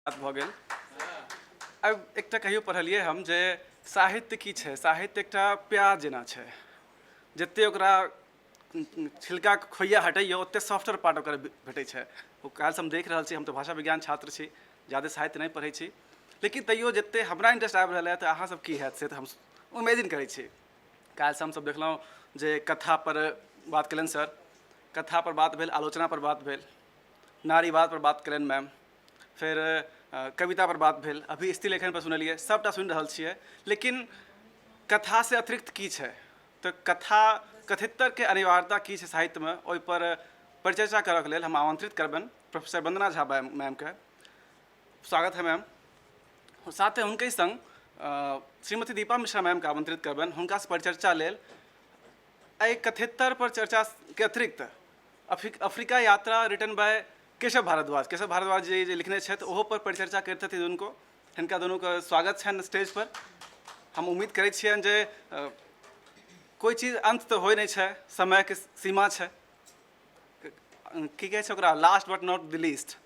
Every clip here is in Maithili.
बात भऽ गेल। आब एकटा कहियो पढ़लियै हम जे साहित्य की छै। साहित्य एकटा प्याज जेना छै, जतेक ओकरा छिलकाके खोइया हटैयौ ओतेक सॉफ्टर पार्ट ओकर भेटै छै। ओ काल्हिसँ हम देख रहल छी, हम तऽ भाषा विज्ञान छात्र छी, जादे साहित्य नहि पढ़ै छी, लेकिन तैयो जतेक हमरा इंटरेस्ट आबि रहल यऽ तऽ अहाँ सब की हैत से तऽ हम इमेजिन करै छी। काल्हिसँ हमसब देखलहुँ जे कथापर बात केलनि सर, कथापर बात भेल, आलोचनापर बात भेल, नारीवादपर बात केलनि मैम, फेर कवितापर बात भेल, अभी स्त्री लेखनपर सुनलियै, सभटा सुनि रहल छियै। लेकिन कथासँ अतिरिक्त की छै? तऽ कथा कथेत्तरके अनिवार्यता की छै साहित्यमे, ओहिपर परिचर्चा करऽके लेल हम आमन्त्रित करबनि प्रोफेसर वन्दना झा मैमके। स्वागत है मैम। साथे हुनके सङ्ग श्रीमती दीपा मिश्रा मैमके आमन्त्रित करबनि हुनकासँ परिचर्चा लेल। एहि कथेत्तर पर चर्चाके अतिरिक्त अफ्रीका यात्रा रिटर्न बाय केशव भारद्वाज, केशव भारद्वाज जी जे लिखने छथि ओहो पर परिचर्चा करितथि दुनूको। हिनका दुनूके स्वागत छनि स्टेज पर। हम उम्मीद करै छियनि जे कोइ चीज अन्त तऽ होइ नहि छै, समयके सीमा छै, की कहै छै ओकरा, last but not the least,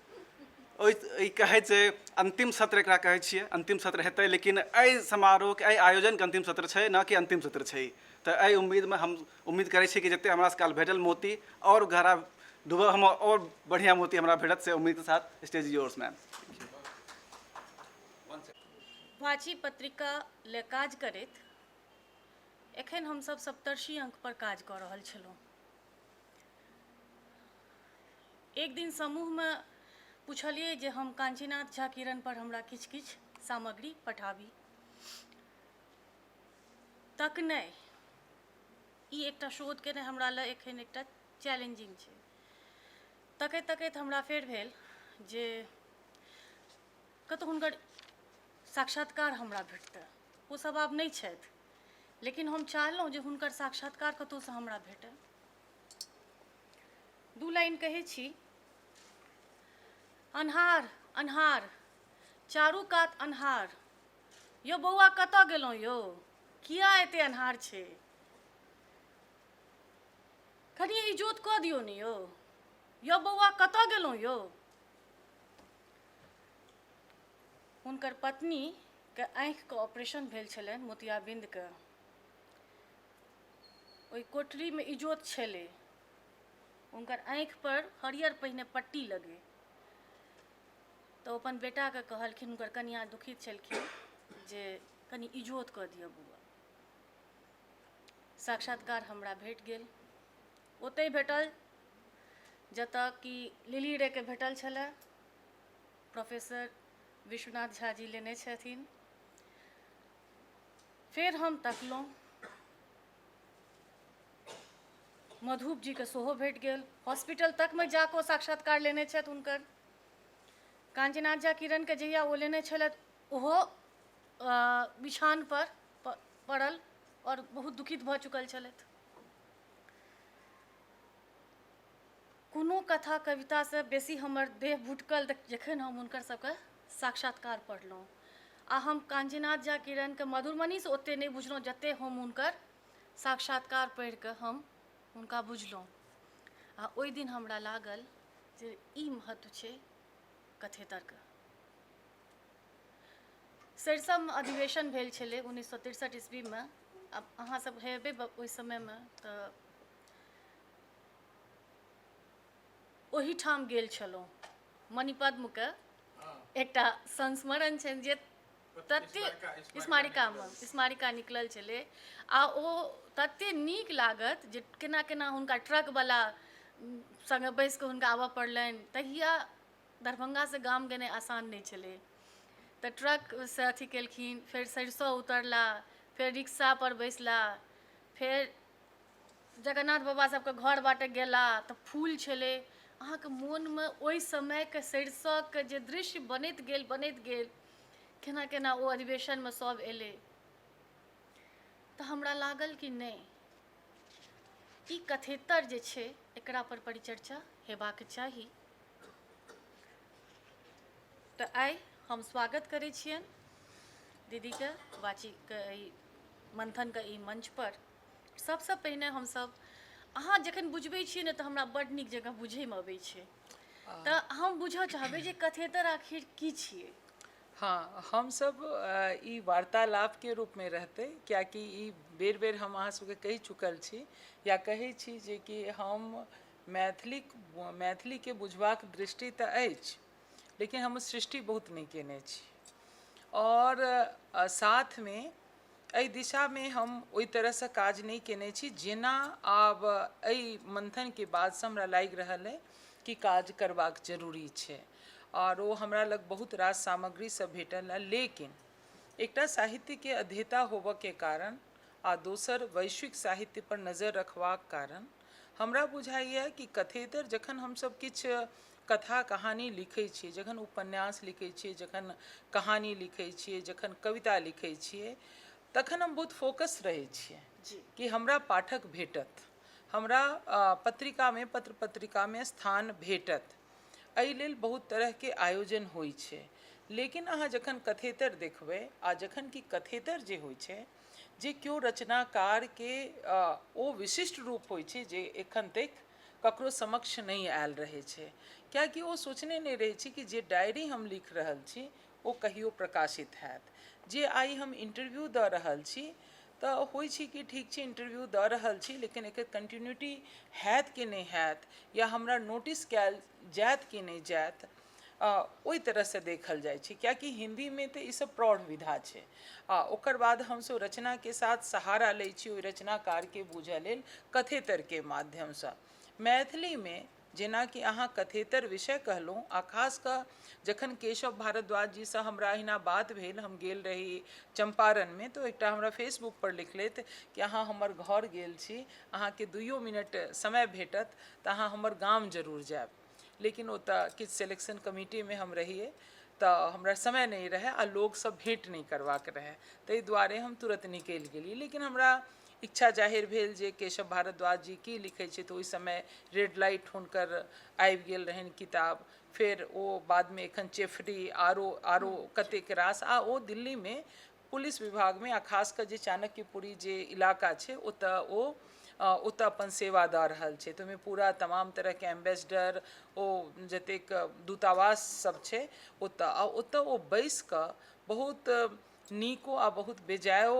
ओहि ई कहै छै अन्तिम सत्र एकरा कहै छियै, अन्तिम सत्र हेतै, लेकिन एहि समारोहके एहि आयोजनके अन्तिम सत्र छै, न कि अन्तिम सत्र छै ई। तऽ एहि उम्मीदमे हम उम्मीद करै छी कि जतेक हमरा काल्हि भेटल मोती आओर गहरा डूबब हम आओर बढ़िआँ मोती हमरा भेटत, से उम्मीदके साथ स्टेज योर्स मैम। वाची पत्रिका ले काज करैत एखन हमसब सप्तर्षि अंक पर काज कऽ रहल छलहुँ। एक दिन समूहमे पुछलियै जे हम काञ्चीनाथ झा किरण पर हमरा किछु किछु सामग्री पठाबी। तक नहि ई एकटा शोध केनाइ हमरा लए एखन एकटा चैलेंजिंग छै। तकैत तकैत हमरा फेर भेल जे कतहु हुनकर साक्षात्कार हमरा भेटतै। ओ सब आब नहि छथि, लेकिन हम चाहलहुँ जे हुनकर साक्षात्कार कतहुसँ हमरा भेटय। दू लाइन कहै छी। अन्हार अन्हार चारू कात अन्हार, यौ बौआ कतऽ गेलहुँ यौ, किया एते अन्हार छै, कनि इजोत कऽ दियौ ने यौ, यौ बौआ कतऽ गेलहुँ यौ। हुनकर पत्नीके आँखिके ऑपरेशन भेल छलनि मोतियाबिन्दके। ओहि कोठरीमे इजोत छलै, हुनकर आँखिपर हरियर पहिने पट्टी लगै तऽ ओ अपन बेटाके कहलखिन, हुनकर कनिआँ दुखित छलखिन जे कनि इजोत कऽ दिअ बौआ। साक्षात्कार हमरा भेट गेल, ओतहि भेटल जतऽ कि लिली रेके भेटल छलए। प्रोफेसर विश्वनाथ झा जी लेने छथिन। फेर हम तकलहुँ, मधुप जीके सेहो भेट गेल, हॉस्पिटल तकमे जाकऽ ओ साक्षात्कार लेने छथि हुनकर। काञ्चीनाथ झा किरणके जहिया ओ लेने छलथि ओहो बिछानपर पड़ल आओर बहुत दुखित भऽ चुकल छलथि। कोनो कथा कवितासँ बेसी हमर देह भुटकल जखन हम हुनकर सबके साक्षात्कार पढ़लहुँ। आ हम काञ्चीनाथ झा किरणके मधुरमणिसँ ओतेक नहि बुझलहुँ जतेक हम हुनकर साक्षात्कार पढ़िकऽ हम हुनका बुझलहुँ। आ ओहि दिन हमरा लागल जे ई महत्व छै कथेतरके। सरिसबमे अधिवेशन भेल छलै 1963 ईस्वीमे। आब अहाँ सब हेबै ओहि समयमे, तऽ ओहिठाम गेल छलहुँ। मणिपद्मके एकटा संस्मरण छनि जे तते स्मारिकामे स्मारिका निकलल छलै आ ओ तते नीक लागत जे केना केना हुनका ट्रकवला सङ्गे बैसिकऽ हुनका आबऽ पड़लनि। तहिया दरभङ्गासँ गाम गेनाइ आसान नहि छलै, तऽ ट्रकसँ अथी केलखिन, फेर सरिसो उतरला, फेर रिक्शापर बैसला, फेर जगन्नाथ बाबा सबके घर बाटे गेला तऽ फूल छलै। अहाँके मोनमे ओहि समयके सरिसोके जे दृश्य बनैत गेल बनैत गेल, केना केना ओ अधिवेशनमे सब एलै, तऽ हमरा लागल कि नहि, ई कथेतर जे छै एकरा पर परिचर्चा हेबाक चाही। तऽ आइ हम स्वागत करै छियनि दीदीके वाचीके एहि मन्थनके ई मंचपर। सबसँ पहिने हमसब अहाँ जखन बुझबै छियै ने तऽ हमरा बड्ड नीक जकाँ बुझैमे अबै छै। तऽ हम बुझऽ चाहबै जे कथेतर आखिर की छियै। हँ, हमसब ई वार्तालापके रूपमे रहतै, कियाकि ई बेर बेर हम अहाँ सबके कहि चुकल छी या कहै छी जे कि हम मैथिलीक मैथिलीके बुझबाक दृष्टि तऽ अछि, लेकिन हम सृष्टि बहुत नहि कयने छी। आओर साथमे एहि दिशामे हम ओहि तरहसँ काज नहि कयने छी जेना आब एहि मन्थनके बादसँ हमरा लागि रहल अइ कि काज करबाक जरूरी छै। आओर ओ हमरा लग बहुत रास सामग्री सब भेटल हँ, लेकिन एकटा साहित्यके अध्येता होबऽके कारण आ दोसर वैश्विक साहित्य पर नजर रखबाक कारण हमरा बुझाइए कि कथेतर जखन हमसब किछु कथा कहानी लिखै छियै, जखन उपन्यास लिखै छियै, जखन कहानी लिखै छियै, जखन कविता लिखै छियै, तखन हम बहुत फोकस रहै छियै कि हमरा पाठक भेटत, हमरा पत्रिकामे पत्र पत्रिकामे स्थान भेटत। एहि लेल बहुत तरहके आयोजन होइ छै। लेकिन अहाँ जखन कथेतर देखबै, आ जखन कि कथेतर जे होइ छै जे केओ रचनाकारके ओ विशिष्ट रूप होइ छै जे एखन तक ककरो समक्ष नहि आयल रहै छै, कियाकि ओ सोचने नहि रहै छै कि जे डायरी हम लिख रहल छी ओ कहियो प्रकाशित हैत। जे आइ हम इंटरव्यू दऽ रहल छी तऽ होइ छै कि ठीक छै इंटरव्यू दऽ रहल छी, लेकिन एकर कंटिन्यूटी हैत कि नहि हैत, या हमरा नोटिस कयल जायत कि नहि जायत, ओहि तरहसँ देखल जाइ छै। कियाकि हिन्दीमे तऽ ईसब प्रौढ़ विधा छै, आ ओकर बाद हमसब रचनाके साथ सहारा लै छी ओहि रचनाकारके बूझऽ लेल कथेतरके माध्यमसँ। मैथिलीमे जेनाकि अहाँ कथेतर विषय कहलहुँ, आ खास कऽ जखन केशव भारद्वाज जीसँ हमरा अहिना बात भेल, हम गेल रही चम्पारणमे, तऽ एकटा हमरा फेसबुक पर लिखलथि कि अहाँ हमर घर गेल छी, अहाँके 2 मिनट समय भेटत तऽ अहाँ हमर गाम जरूर जायब। लेकिन ओतऽ किछु सेलेक्शन कमिटीमे हम रहियै तऽ हमरा समय नहि रहै आ लोकसँ भेँट नहि करबाक रहै, ताहि दुआरे हम तुरन्त निकलि गेलियै। लेकिन हमरा इच्छा जाहिर भेल जे केशव भारद्वाज जी की लिखै छथि। ओहि समय रेड लाइट हुनकर आबि गेल रहनि किताब, फेर ओ बादमे एखन चेफरी आरो आरो कतेक रास, आ ओ दिल्लीमे पुलिस विभागमे आ खास कऽ जे चाणक्यपुरी जे इलाका छै ओतऽ ओ ओतऽ अपन सेवा दऽ रहल छै। तऽ ओहिमे पूरा तमाम तरहके एम्बेसडर ओ जतेक दूतावास सब छै ओतऽ, आ ओतऽ ओ बैस कऽ बहुत नीको आ बहुत बेजायो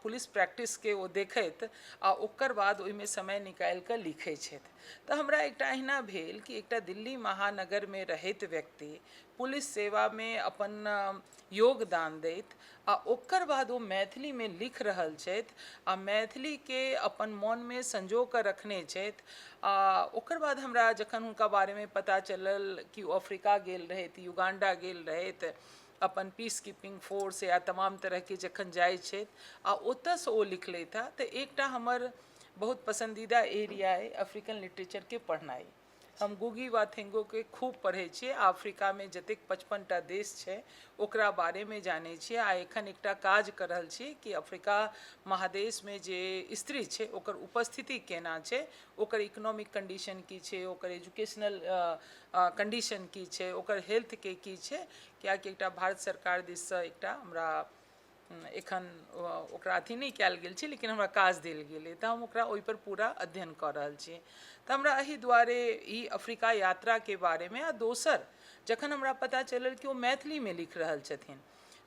पुलिस प्रैक्टिसके ओ देखैत आ ओकर बाद ओहिमे समय निकालि कऽ लिखै छथि। तऽ हमरा एकटा अहिना भेल कि एकटा दिल्ली महानगरमे रहैत व्यक्ति पुलिस सेवामे अपन योगदान दैत आ ओकर बाद ओ मैथिलीमे लिख रहल छथि आ मैथिलीके अपन मोनमे संजो कऽ रखने छथि। आ ओकर बाद हमरा जखन हुनका बारेमे पता चलल कि ओ अफ्रीका गेल रहथि, युगांडा गेल रहथि अपन पीस कीपिंग फोर्स या तमाम तरहके जखन जाइ छथि आ ओतऽसँ ओ लिखलथि हँ, तऽ एकटा हमर बहुत पसन्दीदा एरिया अइ अफ्रीकन लिटरेचरके पढ़नाइ। हम गुगी वाथेंगोके खूब पढ़ै छियै, अफ्रीकामे जतेक 55टा देश छै ओकरा बारेमे जानै छियै, आ एखन एकटा काज कऽ रहल छी कि अफ्रीका महादेशमे जे स्त्री छै ओकर उपस्थिति केना छै, ओकर इकोनॉमिक कंडीशन की छै, ओकर एजुकेशनल कंडीशन की छै, ओकर हेल्थके की छै। कियाकि एकटा भारत सरकार दिससँ एकटा हमरा एखन ओकरा अथी नहि कयल गेल छै, लेकिन हमरा काज देल गेलै तऽ हम ओकरा ओहिपर पूरा अध्ययन कऽ रहल छी। तऽ हमरा एहि दुआरे ई अफ्रीका यात्राके बारेमे, आ दोसर जखन हमरा पता चलल कि ओ मैथिलीमे लिख रहल छथिन,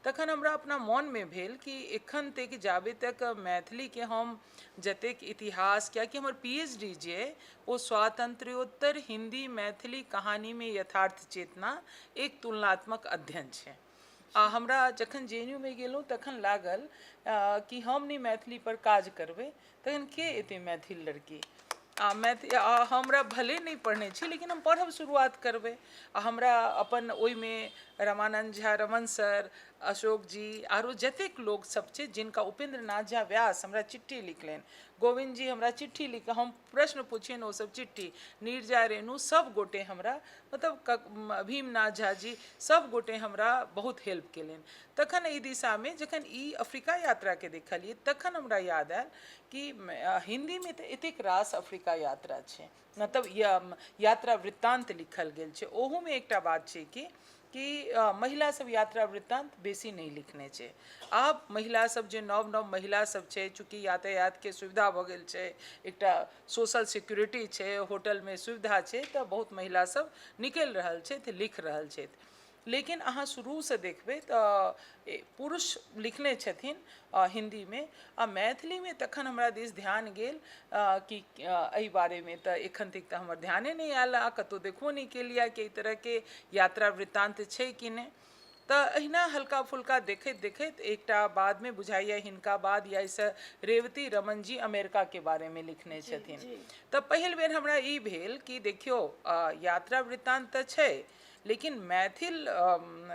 तखन हमरा अपना मोनमे भेल कि एखन तक जाबे तक मैथिलीके हम जतेक इतिहास, कियाकि हमर PhD जे अइ ओ स्वातंत्र्योत्तर हिन्दी मैथिली कहानीमे यथार्थ चेतना एक तुलनात्मक अध्ययन छै। आ हमरा जखन JNU मे गेलहुँ तखन लागल कि हम नहि मैथिली पर काज करबै तखन के एतै मैथिल लड़की, आ मैथिल हमरा भले नहि पढ़ने छी लेकिन हम पढ़ब शुरुआत करबै। आ हमरा अपन ओहिमे रमानन्द झा रमन सर, अशोक जी, आरो जतेक लोक सब छै जिनका उपेन्द्र नाथ झा व्यास हमरा चिट्ठी लिखलनि, गोविन्द जी हमरा चिट्ठी लिख हम प्रश्न पुछियनि ओ सब चिट्ठी, नीरजा रेणु सब गोटे हमरा मतलब भीमनाथ झा जी सब गोटे हमरा बहुत हेल्प केलनि। तखन एहि दिशामे जखन ई अफ्रीका यात्राके देखलियै तखन हमरा याद आयल कि हिन्दीमे तऽ एतेक रास अफ्रीका यात्रा छै, मतलब यात्रा वृत्तान्त लिखल गेल छै। ओहूमे एकटा बात छै कि कि महिला सब यात्रा वृत्तांत बेसी नहि लिखने छै। आब महिला सब जे नव नव महिला सब छै, चूँकि यातायातके सुविधा भऽ गेल छै, एकटा सोशल सिक्योरिटी छै, होटलमे सुविधा छै, तऽ बहुत महिला सब निकलि रहल छथि, लिख रहल छथि। लेकिन अहाँ शुरूसँ देखबै तऽ पुरुष लिखने छथिन हिन्दीमे आ मैथिलीमे। तखन हमरा दिस ध्यान गेल कि एहि बारेमे तऽ एखन तक तऽ हमर ध्याने नहि आयल आ कतहु देखबो नहि केलियै कि एहि तरहके यात्रा वृत्तान्त छै कि नहि। तऽ एहिना हल्का फुल्का देखैत देखैत एकटा बादमे बुझाइए हिनका बाद या एहिसँ रेवती रमन जी अमेरिकाके बारेमे लिखने छथिन। तऽ पहिल बेर हमरा ई भेल कि देखियौ, यात्रा वृत्तान्त तऽ छै, लेकिन मैथिल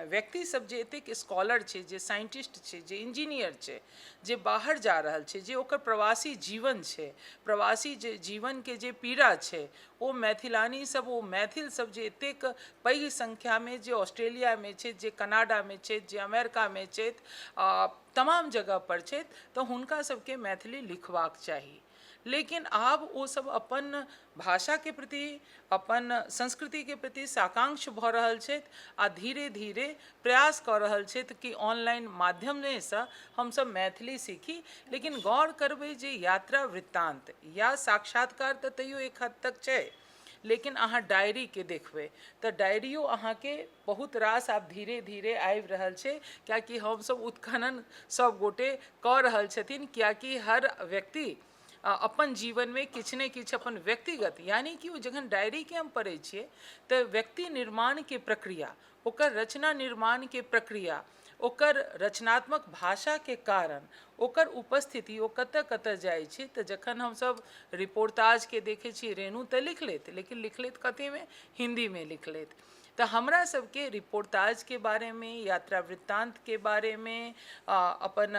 व्यक्ति सब जे एतेक स्कॉलर छै, जे साइंटिस्ट छै, जे इंजीनियर छै, जे बाहर जा रहल छै, जे ओकर प्रवासी जीवन छै, प्रवासी जे जीवनके जे पीड़ा छै, ओ मैथिलानी सब, ओ मैथिल सब जे एतेक पैघ संख्यामे जे ऑस्ट्रेलियामे छै, जे कनाडामे छै, जे अमेरिकामे छथि, तमाम जगह पर छथि, तऽ हुनका सबके मैथिली लिखबाक चाही। लेकिन आब ओ सब अपन भाषाके प्रति, अपन संस्कृतिके प्रति साकांक्ष भऽ रहल छथि आ धीरे धीरे प्रयास कऽ रहल छथि कि ऑनलाइन माध्यमेसँ हमसब मैथिली सीखी। लेकिन गौर करबै जे यात्रा वृत्तान्त या साक्षात्कार तऽ तैयो एक हद तक छै, लेकिन अहाँ डायरीके देखबै तऽ डायरियो अहाँके बहुत रास आब धीरे धीरे आबि रहल छै, कियाकि हमसब उत्खनन सब गोटे कऽ रहल छथिन, कियाकि हर व्यक्ति अपन जीवनमे किछु ने किछु अपन व्यक्तिगत, यानि कि ओ जखन डायरीके हम पढ़ै छियै तऽ व्यक्ति निर्माणके प्रक्रिया, ओकर रचना निर्माणके प्रक्रिया, ओकर रचनात्मक भाषाके कारण, ओकर उपस्थिति, ओ कतऽ कतऽ जाइ छै। तऽ जखन हमसब रिपोर्ताजके देखै छियै, रेणु तऽ लिख लेत, लेकिन लिख लेत कथीमे? हिन्दीमे लिख लेत। तऽ हमरा सबके रिपोर्ताजके बारेमे, यात्रा वृत्तान्तके बारेमे, अपन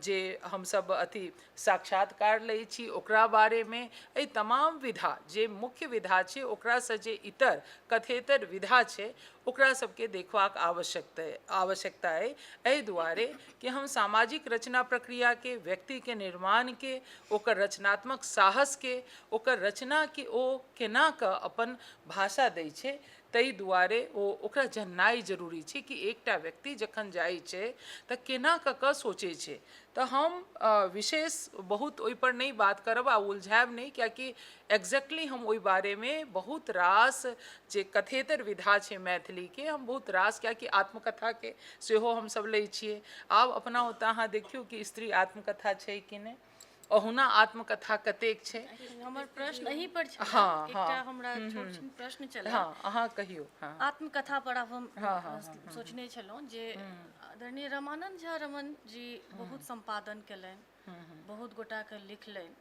जे हमसब अथी साक्षात्कार लै छी ओकरा बारेमे, एहि तमाम विधा जे मुख्य विधा छै ओकरासँ जे इतर कथेतर विधा छै ओकरा सबके देखबाक आवश्यकता अइ। एहि दुआरे कि हम सामाजिक रचना प्रक्रियाके, व्यक्तिके निर्माणके, ओकर रचनात्मक साहसके, ओकर रचनाके ओ केना कऽ अपन भाषा दै छै, ताहि दुआरे ओ ओकरा जननाइ जरूरी छै कि एकटा व्यक्ति जखन जाइ छै तऽ केना कऽ कऽ सोचै छै। तऽ हम विशेष बहुत ओहिपर नहि बात करब आ उलझायब नहि, कियाकि एक्जैक्टली हम ओहि बारेमे बहुत रास जे कथेतर विधा छै मैथिलीके, हम बहुत रास, कियाकि आत्मकथाके सेहो हमसब लै छियै। आब अपना ओतऽ अहाँ देखियौ कि स्त्री आत्मकथा छै कि नहि, ओहुना आत्मकथा कतेक छै। हमर प्रश्न एही पर छल। हँ, एकटा हमरा छोट छिन प्रश्न छल। हँ, अहाँ कहियौ। हँ, आत्मकथा पर आब हम सोचने छलहुँ जे आदरणीय रमानंद झा रमन जी बहुत सम्पादन केलनि, बहुत गोटाके लिखलनि,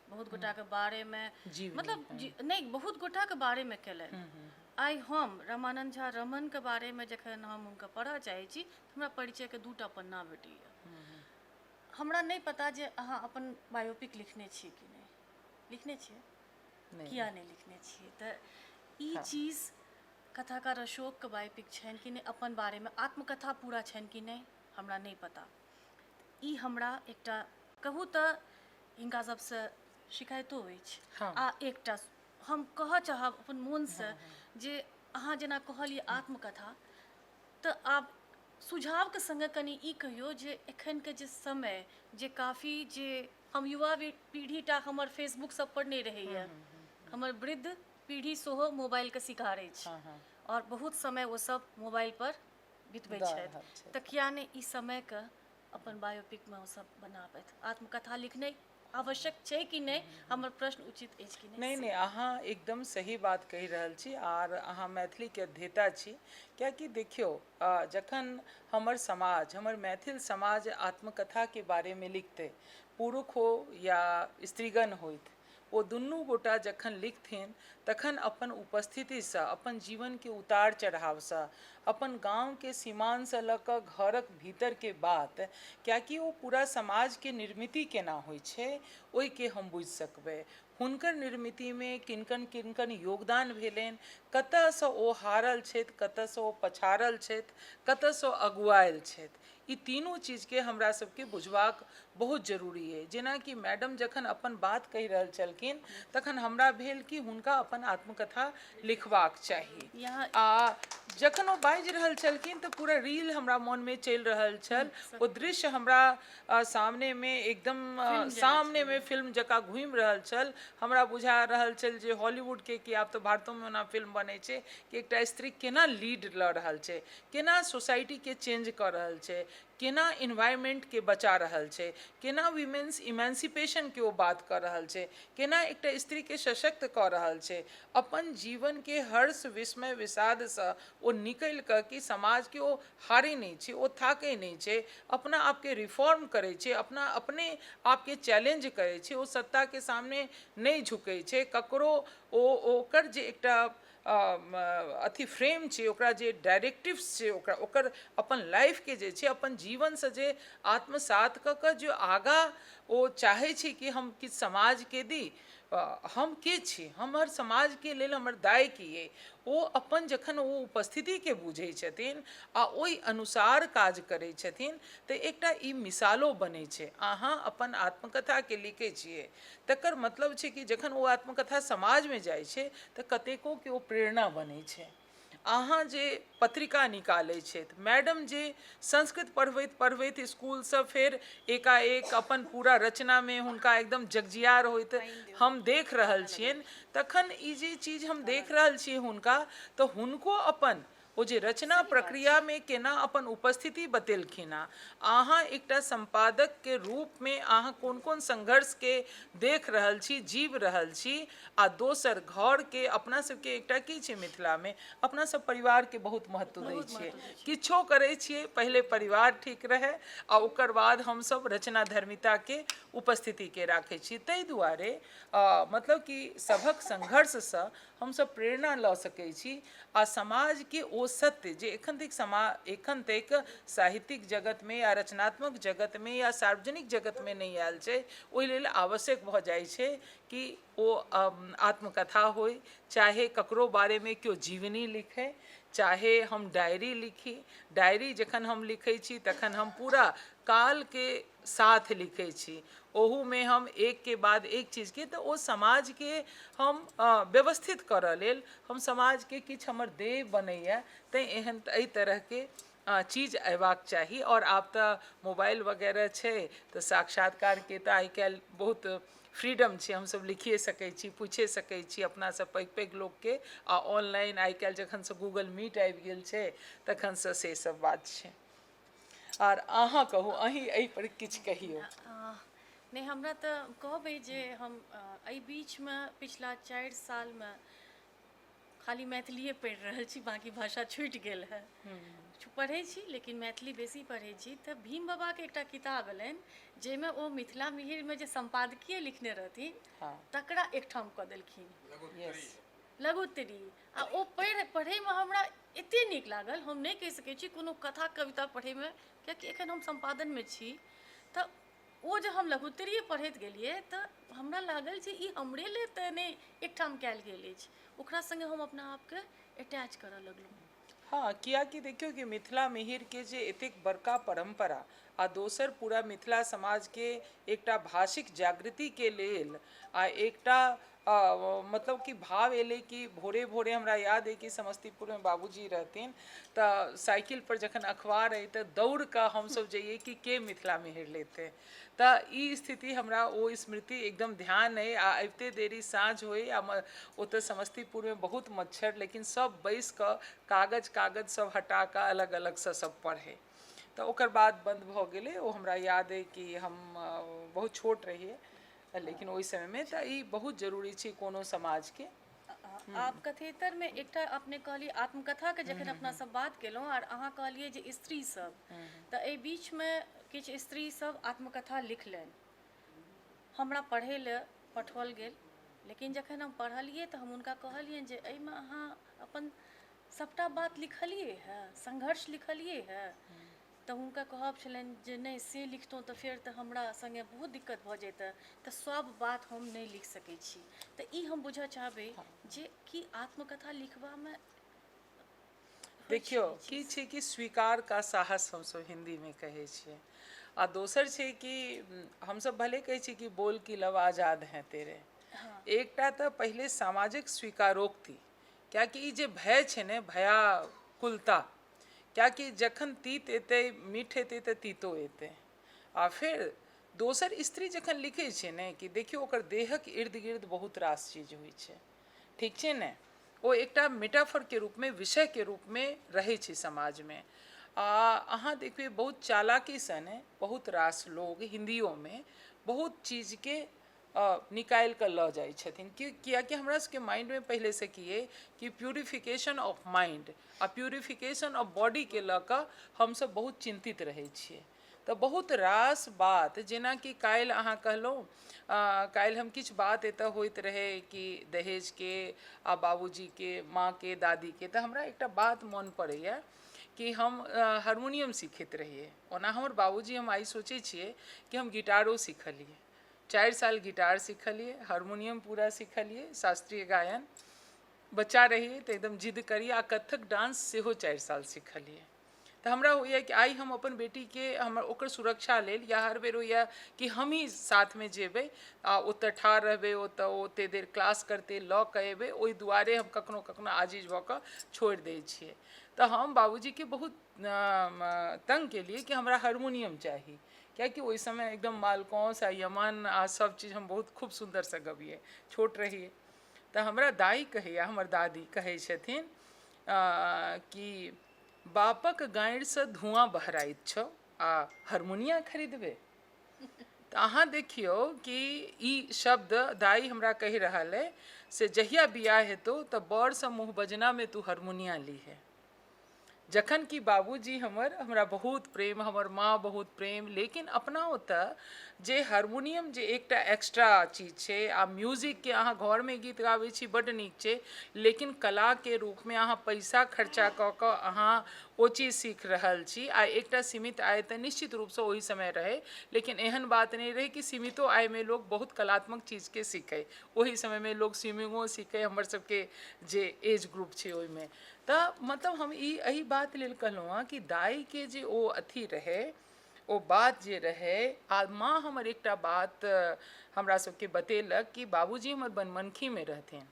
बहुत गोटाके बारेमे, मतलब नहि, बहुत गोटाके बारेमे केलनि। आइ हम रमानंद झा रमनके बारेमे जखन हम हुनका पढ़ऽ चाहै छी, हमरा परिचयके 2टा पन्ना भेटैए। हमरा नहि पता जे अहाँ अपन बायोपिक लिखने छियै कि नहि। लिखने छियै? किया नहि लिखने छियै? तऽ ई चीज कथाकार अशोकके बायोपिक छनि कि नहि, अपन बारेमे आत्मकथा पूरा छनि कि नहि, हमरा नहि पता। ई हमरा एकटा कहू तऽ हिनका सबसँ शिकायतो अछि। आ एकटा हम कहऽ चाहब अपन मोनसँ जे अहाँ जेना कहलियै आत्मकथा, तऽ आब सुझावके सङ्गे कनि ई कहियौ जे एखनके जे समय जे काफी जे हम युवा पीढ़ी टा हमर फेसबुक सब पर नहि रहैए, हमर वृद्ध पीढ़ी सेहो मोबाइलके शिकार अछि आओर बहुत समय ओ सब मोबाइल पर बितबै छथि। तऽ किया नहि ई समयके अपन बायोपिकमे ओ सब बनाबथि? आत्मकथा लिखनाइ आवश्यक छै कि नहि? हमर प्रश्न उचित अछि कि नहि? नहि नहि, अहाँ एकदम सही बात कहि रहल छी आर अहाँ मैथिलीके अध्येता छी। कियाकि देखियौ, जखन हमर समाज, हमर मैथिल समाज आत्मकथाके बारेमे लिखतै, पुरुष हो या स्त्रीगण होथि, ओ दुनू गोटा जखन लिखथिन तखन अपन उपस्थितिसँ, अपन जीवनके उतार चढ़ावसँ, अपन गामके सीमानसँ लऽ कऽ घरक भीतरके बात, कियाकि ओ पूरा समाजके निर्मिति केना होइ छै ओहिके हम बुझि सकबै। हुनकर निर्मितिमे किनकन किनकन योगदान भेलनि, कतऽसँ ओ हारल छथि, कतऽसँ ओ पछाड़ल छथि, कतऽसँ अगुआयल छथि, ई तीनू चीजके हमरा सबके बुझबाक बहुत जरूरी अइ। जेनाकि मैडम जखन अपन बात कहि रहल छलखिन तखन हमरा भेल कि हुनका अपन आत्मकथा लिखबाक चाही। आ जखन ओ बाजि रहल छलखिन तऽ पूरा रील हमरा मोनमे चलि रहल छल, ओ दृश्य हमरा सामनेमे एकदम सामनेमे फिल्म जकाँ घुमि रहल छल। हमरा बुझा रहल छल जे हॉलीवुडके, कि आब तऽ भारतोमे ओना फिल्म बनै छै, कि एकटा स्त्री केना लीड लऽ रहल छै, केना सोसाइटीके चेंज कऽ रहल छै, केना इन्वायरमेंटके बचा रहल छै, केना वीमेन्स इमेंसिपेशनके ओ बात कऽ रहल छै, केना एकटा स्त्रीके सशक्त कऽ रहल छै, अपन जीवनके हर्ष विस्मय विषादसँ ओ निकलि कऽ कि समाजके ओ हारै नहि छै, ओ थाकै नहि छै, अपना आपके रिफॉर्म करै छै, अपना अपने आपके चैलेंज करै छै, ओ सत्ताके सामने नहि झुकै छै ककरो। ओ ओकर जे एकटा अथी फ्रेम छै, ओकरा जे डायरेक्टिव्स छै, ओकरा ओकर अपन लाइफके जे छै, अपन जीवनसँ जे आत्मसात कऽ कऽ जे आगाँ ओ चाहै छै कि हम किछु समाजके दी, हम के छी, हमर समाजके लेल हमर दाय की अइ, ओ अपन जखन ओ उपस्थितिके बुझै छथिन आ ओहि अनुसार काज करै छथिन तऽ एकटा ई मिसालो बनै छै। अहाँ अपन आत्मकथाके लिखै छियै, तकर मतलब छै कि जखन ओ आत्मकथा समाजमे जाइ छै तऽ कतेकोके ओ प्रेरणा बनै छै। अहाँ जे पत्रिका निकालै छथि, मैडम जे संस्कृत पढ़बैत पढ़बैत इसकुलसँ फेर एकाएक अपन पूरा रचनामे हुनका एकदम जगजियार होइत हम देख रहल छियनि, तखन ई जे चीज हम देख रहल छियै हुनका, तऽ हुनको अपन ओ जे रचना प्रक्रियामे केना अपन उपस्थिति बतेलखिन हँ, अहाँ एकटा सम्पादकके रूपमे अहाँ कोन कोन संघर्षके देख रहल छी, जीव रहल छी, आ दोसर घरके अपना सबके एकटा की छै, मिथिलामे अपना सब परिवारके बहुत महत्व दै छियै, किछो करै छियै पहिले परिवार ठीक रहै आ ओकर बाद हमसब रचना धर्मिताके उपस्थितिके राखै छी। ताहि दुआरे मतलब कि सभक संघर्षसँ हमसब प्रेरणा लऽ सकै छी आ समाजके ओ सत्य जे एखन तक एखन तक साहित्यिक जगतमे या रचनात्मक जगतमे या सार्वजनिक जगतमे नहि आयल छै, ओहि लेल आवश्यक भऽ जाइ छै कि ओ आत्मकथा होइ, चाहे ककरो बारेमे केओ जीवनी लिखै, चाहे हम डायरी लिखी। डायरी जखन हम लिखै छी तखन हम पूरा कालके साथ लिखै छी, ओहूमे हम एकके बाद एक चीजके, तऽ ओ समाजके हम व्यवस्थित करऽ लेल, हम समाजके किछु हमर देह बनैए, तैँ एहन एहि तरहके चीज अयबाक चाही। आओर आब तऽ मोबाइल वगैरह छै तऽ साक्षात्कारके तऽ आइ काल्हि बहुत फ्रीडम छै, हमसब लिखिए सकै छी, पूछिए सकै छी अपनासँ पैघ पैघ लोकके, आ ऑनलाइन आइ काल्हि जखनसँ गूगल मीट आबि गेल छै तखनसँ से सब बात छै। आर अहाँ कहू, अहीं एहिपर किछु कहियौ। नहि, हमरा तऽ कहबै जे हम एहि बीचमे पिछला 4 सालमे खाली मैथिलीए पढ़ि रहल छी, बाँकी भाषा छूटि गेल है। पढ़ै छी लेकिन मैथिली बेसी पढ़ै छी। तऽ भीम बाबाके एकटा किताब एलनि जाहिमे ओ मिथिला मिहिरमे जे सम्पादकीय लिखने रहथिन तकरा एकठाम कऽ देलखिन, लघुत्तरी। आ ओ पढ़ैमे हमरा एतेक नीक लागल, हम नहि कहि सकै छी कोनो कथा कविता पढ़ैमे, कियाकि एखन हम सम्पादनमे छी, तऽ ओ जे हम लघुत्तरीय पढ़ैत गेलियै तऽ हमरा लागल जे ई हमरे लेल तऽ नहि एकठाम कयल गेल अछि, ओकरा सङ्गे हम अपना आपके अटैच करऽ लगलहुँ। हँ, कियाकि देखियौ कि मिथिला मिहिरके जे एतेक बड़का परम्परा आ दोसर पूरा मिथिला समाजके एकटा भाषिक जागृतिके लेल आ एकटा मतलब कि भाव एलै कि भोरे भोरे हमरा याद अइ कि समस्तीपुरमे बाबूजी रहथिन तऽ साइकिलपर जखन अखबार अइ तऽ दौड़ कऽ हमसब जइए कि के मिथिला मिहिर लेतै। तऽ ई स्थिति हमरा ओ स्मृति एकदम ध्यान अइ। आ अबिते देरी साँझ होइ आ ओतऽ समस्तीपुरमे बहुत मच्छर, लेकिन सब बैस कऽ कागज कागज सब हटा कऽ अलग अलगसँ सब पढ़ै। तऽ ओकर बाद बन्द भऽ गेलै। ओ हमरा याद अइ कि हम बहुत छोट रहियै, लेकिन ओहि समयमे तऽ ई बहुत जरूरी छै कोनो समाजके। आब कथेतरमे एकटा अपने कहलियै आत्मकथाके जखन अपना सब बात केलहुँ आर अहाँ कहलियै जे स्त्री सब, तऽ एहि बीचमे किछु स्त्री सब आत्मकथा लिखलनि, हमरा पढ़ै लए पठाओल गेल, लेकिन जखन हम पढ़लियै तऽ हम हुनका कहलियनि जे एहिमे अहाँ अपन सभटा बात लिखलियै हँ, संघर्ष लिखलियै हँ? तऽ हुनका कहब छलनि जे नहि, से लिखतहुँ तऽ फेर तऽ हमरा सङ्गे बहुत दिक्कत भऽ जैतै, तऽ सभ बात हम नहि लिख सकै छी। तऽ ई हम बुझऽ चाहबै जे की आत्मकथा लिखबामे देखियौ की छै कि स्वीकार का साहस हमसभ हिन्दीमे कहै छियै, आ दोसर छै कि हमसभ भले कहै छियै कि बोल कि लव आजाद हैं तेरे, एकटा तऽ पहिले सामाजिक स्वीकारोक्ति, कियाकि ई जे भय छै ने, भया कुलता। कियाकि जखन तीत एतै, मीठ एतै, तऽ तीतो एतै। आ फेर दोसर स्त्री जखन लिखै छै ने कि देखियौ ओकर देहक इर्द गिर्द बहुत रास चीज होइ छै, ठीक छै ने, ओ एकटा मेटाफरके रूपमे, विषयके रूपमे रहै छै समाजमे। आ अहाँ देखबै बहुत चालाकीसँ ने बहुत रास लोग हिन्दियोमे बहुत चीजके निकालि कऽ लऽ जाइ छथिन, कि कियाकि हमरा सबके माइंडमे पहिलेसँ की अइ कि प्यूरिफिकेशन ऑफ माइंड आ प्यूरिफिकेशन ऑफ बॉडीके लऽ कऽ हमसब बहुत चिन्तित रहै छियै। तऽ बहुत रास बात, जेनाकि काल्हि अहाँ कहलहुँ, काल्हि हम किछु बात एतऽ होइत रहै कि दहेजके आ बाबूजीके, माँके, दादीके, तऽ हमरा एकटा बात मोन पड़ैए कि हम हारमोनियम सीखैत रहियै। ओना हमर बाबूजी, हम आइ सोचै छियै कि हम गिटारो सिखलियै, 4 साल गिटार सिखलियै, हारमोनियम पूरा सिखलियै, शास्त्रीय गायन बच्चा रहियै तऽ एकदम जिद करियै, आ कथक डांस सेहो 4 साल सिखलियै। तऽ हमरा होइए कि आइ हम अपन बेटीके, हमर ओकर सुरक्षा लेल, या हर बेर होइए कि हमही साथमे जेबै आ ओतऽ ठाढ़ रहबै, ओतऽ ओते देर क्लास करतै, लऽ कऽ एबै, ओहि दुआरे हम कखनो कखनो आजिज भऽ कऽ छोड़ि दै छियै। तऽ हम बाबूजीके बहुत तंग केलियै कि हमरा हारमोनियम चाही, कियाकि ओहि समय एकदम मालकौंस आ यमन आ सब चीज हम बहुत खूब सुन्दरसँ गबियै, छोट रहियै। तऽ हमरा दाइ कहैए, हमर दादी कहै छथिन कि बापक गाँड़िसँ धुआँ बहराइत छौ आ हारमोनिया खरीदबै। तऽ अहाँ देखियौ कि ई शब्द दाइ हमरा कहि रहल अइ से जहिया बियाह हेतौ तऽ बरसँ मुँह बजनामे तू हारमोनिया लीहे। जखन कि बाबूजी हमर, हमरा बहुत प्रेम, हमर माँ बहुत प्रेम, लेकिन अपना ओतऽ जे हारमोनियम जे एकटा एक्स्ट्रा चीज छै, आ म्यूजिकके अहाँ घरमे गीत गाबै छी बड्ड नीक छै, लेकिन कलाके रूपमे अहाँ पैसा खर्चा कऽ कऽ अहाँ ओ चीज सीख रहल छी, आ एकटा सीमित आय तऽ निश्चित रूपसँ ओहि समय रहै, लेकिन एहन बात नहि रहै कि सीमितो आयमे लोक बहुत कलात्मक चीजके सीखै। ओहि समयमे लोक स्विमिंगो सीखै, हमर सबके जे एज ग्रुप छै ओहिमे। तऽ मतलब हम ई एहि बात लेल कहलहुँ हँ कि दाइके जे ओ अथी रहै, ओ बात जे रहै, आ माँ हमर एकटा बात हमरा सबके बतेलक कि बाबूजी हमर बनमनखीमे रहथिन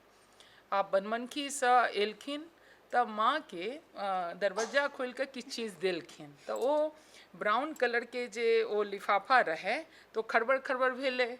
आ बनमनखीसँ एलखिन तऽ माँके दरवज्जा खोलिकऽ किछु चीज देलखिन, तऽ ओ ब्राउन कलरके जे ओ लिफाफा रहै तऽ ओ खड़बड़ खड़बड़ भेलै।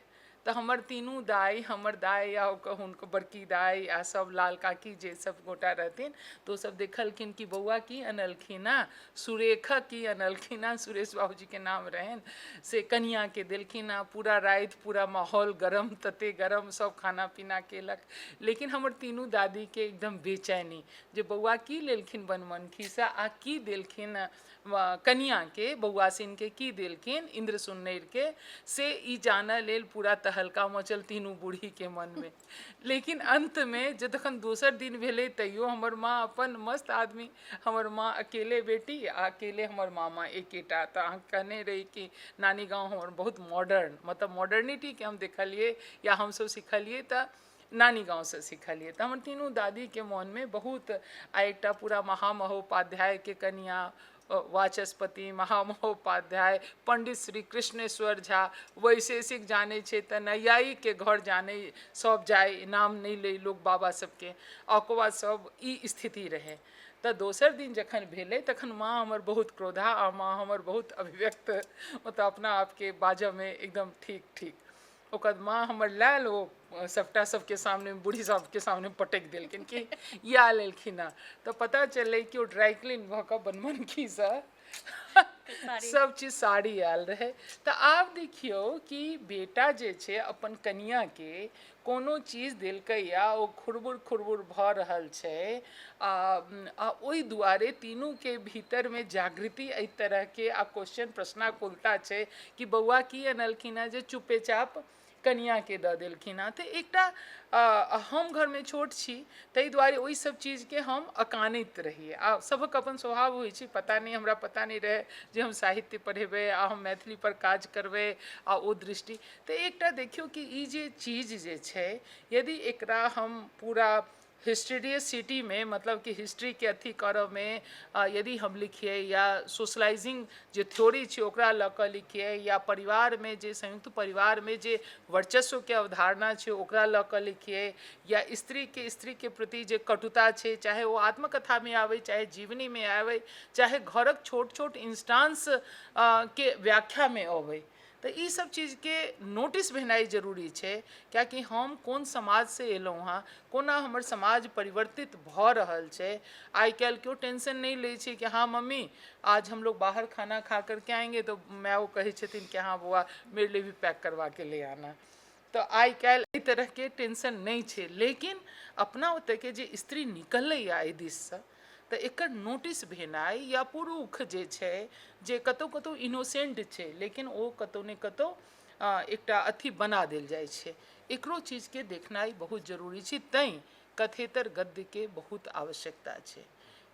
तऽ हमर तीनू दाइ, हमर दाइ आ हुनकर बड़की दाइ आ सब लाल काकी जे सब गोटा रहथिन, तऽ ओसब देखलखिन कि बौआ की अनलखिन हँ, सुरेखा की अनलखिन हँ, सुरेश बाबूजीके नाम रहनि, से कनिआँके देलखिन हँ। पूरा राति पूरा माहौल गरम, तते गरम, सब खाना पीना केलक, लेकिन हमर तीनू दादीके एकदम बेचैनी जे बौआ की लेलखिन बनमनखीसँ आ की देलखिन कनिआँके, बौआ सिनके की देलखिन इन्द्र सुन्नरिके, से ई जानऽ लेल पूरा तहलका मचल तीनू बूढ़ीके मनमे। लेकिन अन्तमे जखन दोसर दिन भेलै तैयो हमर माँ अपन मस्त आदमी, हमर माँ अकेले बेटी आ अकेले हमर मामा एकेटा। तऽ अहाँ कहने रही कि नानी गाँव हमर बहुत मॉडर्न, मतलब मॉडर्निटीके हम देखलियै या हमसब सिखलियै तऽ नानी गाँवसँ सिखलियै। तऽ हमर तीनू दादीके मोनमे बहुत, आ एकटा पूरा महामहोपाध्यायके कनिआ, वाचस्पति महामहोपाध्याय पंडित श्री कृष्णेश्वर झा, वैशेषिक जानै छै तऽ नैयायिकके घर जानै, सब जाइ, नाम नहि लै लोक बाबा सबके, आ ओकर बाद सब ई स्थिति रहै। तऽ दोसर दिन जखन भेलै तखन माँ हमर बहुत क्रोधा आ माँ हमर बहुत अभिव्यक्त, मतलब अपना आपके बाजऽमे एकदम ठीक ठीक। ओकर माँ हमर लायल ओ सभटा सबके सामने, बूढ़ी सबके सामने पटकि देलखिन कि इएह लेलखिन हँ। तऽ पता चललै कि ओ ड्राई क्लीन भऽ कऽ बनमनखीसँ सब चीज साड़ी आयल रहै। तऽ आब देखियौ कि बेटा जे छै अपन कनिआँके कोनो चीज देलकै आ ओ खुरबुर खुरबुर भऽ रहल छै, आ ओहि दुआरे तीनूके भीतरमे जागृति एहि तरहके आ क्वेश्चन प्रश्नाकुलता छै कि बौआ की अनलखिन हँ जे चुपेचाप कनिआँके दऽ देलखिन हँ। तऽ एकटा हम घरमे छोट छी ताहि दुआरे ओहि सब चीजके हम अकानैत रहियै, आ सभक अपन स्वभाव होइ छै, पता नहि, हमरा पता नहि रहै जे हम साहित्य पढ़ेबै आ हम मैथिली पर काज करबै आ ओ दृष्टि। तऽ एकटा देखियौ कि ई जे चीज जे छै, यदि एकरा हम पूरा हिस्ट्रियसिटीमे, मतलब कि हिस्ट्रीके अथी करऽमे यदि हम लिखियै, या सोशलाइजिंग जे थ्योरी छै ओकरा लऽ कऽ लिखियै, या परिवारमे जे संयुक्त परिवारमे जे वर्चस्वके अवधारणा छै ओकरा लऽ कऽ लिखियै, या स्त्रीके स्त्रीके प्रति जे कटुता छै, चाहे ओ आत्मकथामे आबै, चाहे जीवनीमे आबै, चाहे घरक छोट छोट इंस्टांस के व्याख्यामे अबै, तऽ ई सब चीजके नोटिस भेनाइ जरूरी छै। कियाकि हम कोन समाजसँ एलहुँ हँ, कोना हमर समाज परिवर्तित भऽ रहल छै। आइ काल्हि केओ टेंशन नहि लै छै कि हाँ मम्मी, आज हम लोग बाहर खाना खा करके आएंगे, तऽ माय कहै छथिन कि हाँ बौआ, मेरे लिए भी पैक करवा के ले आना। तऽ आइ काल्हि एहि तरहके टेंशन नहि छै, लेकिन अपना ओतयके जे स्त्री निकलैए एहि दिससँ, तऽ एकर नोटिस भेनाइ, या पुरुष जे छै, जे कतहु कतहु इनोसेंट छै, लेकिन ओ कतहु ने कतहु एकटा अथी बना देल जाइ छै, एकरो चीजके देखनाइ बहुत जरूरी छै। तैँ कथेतर गद्यके बहुत आवश्यकता छै,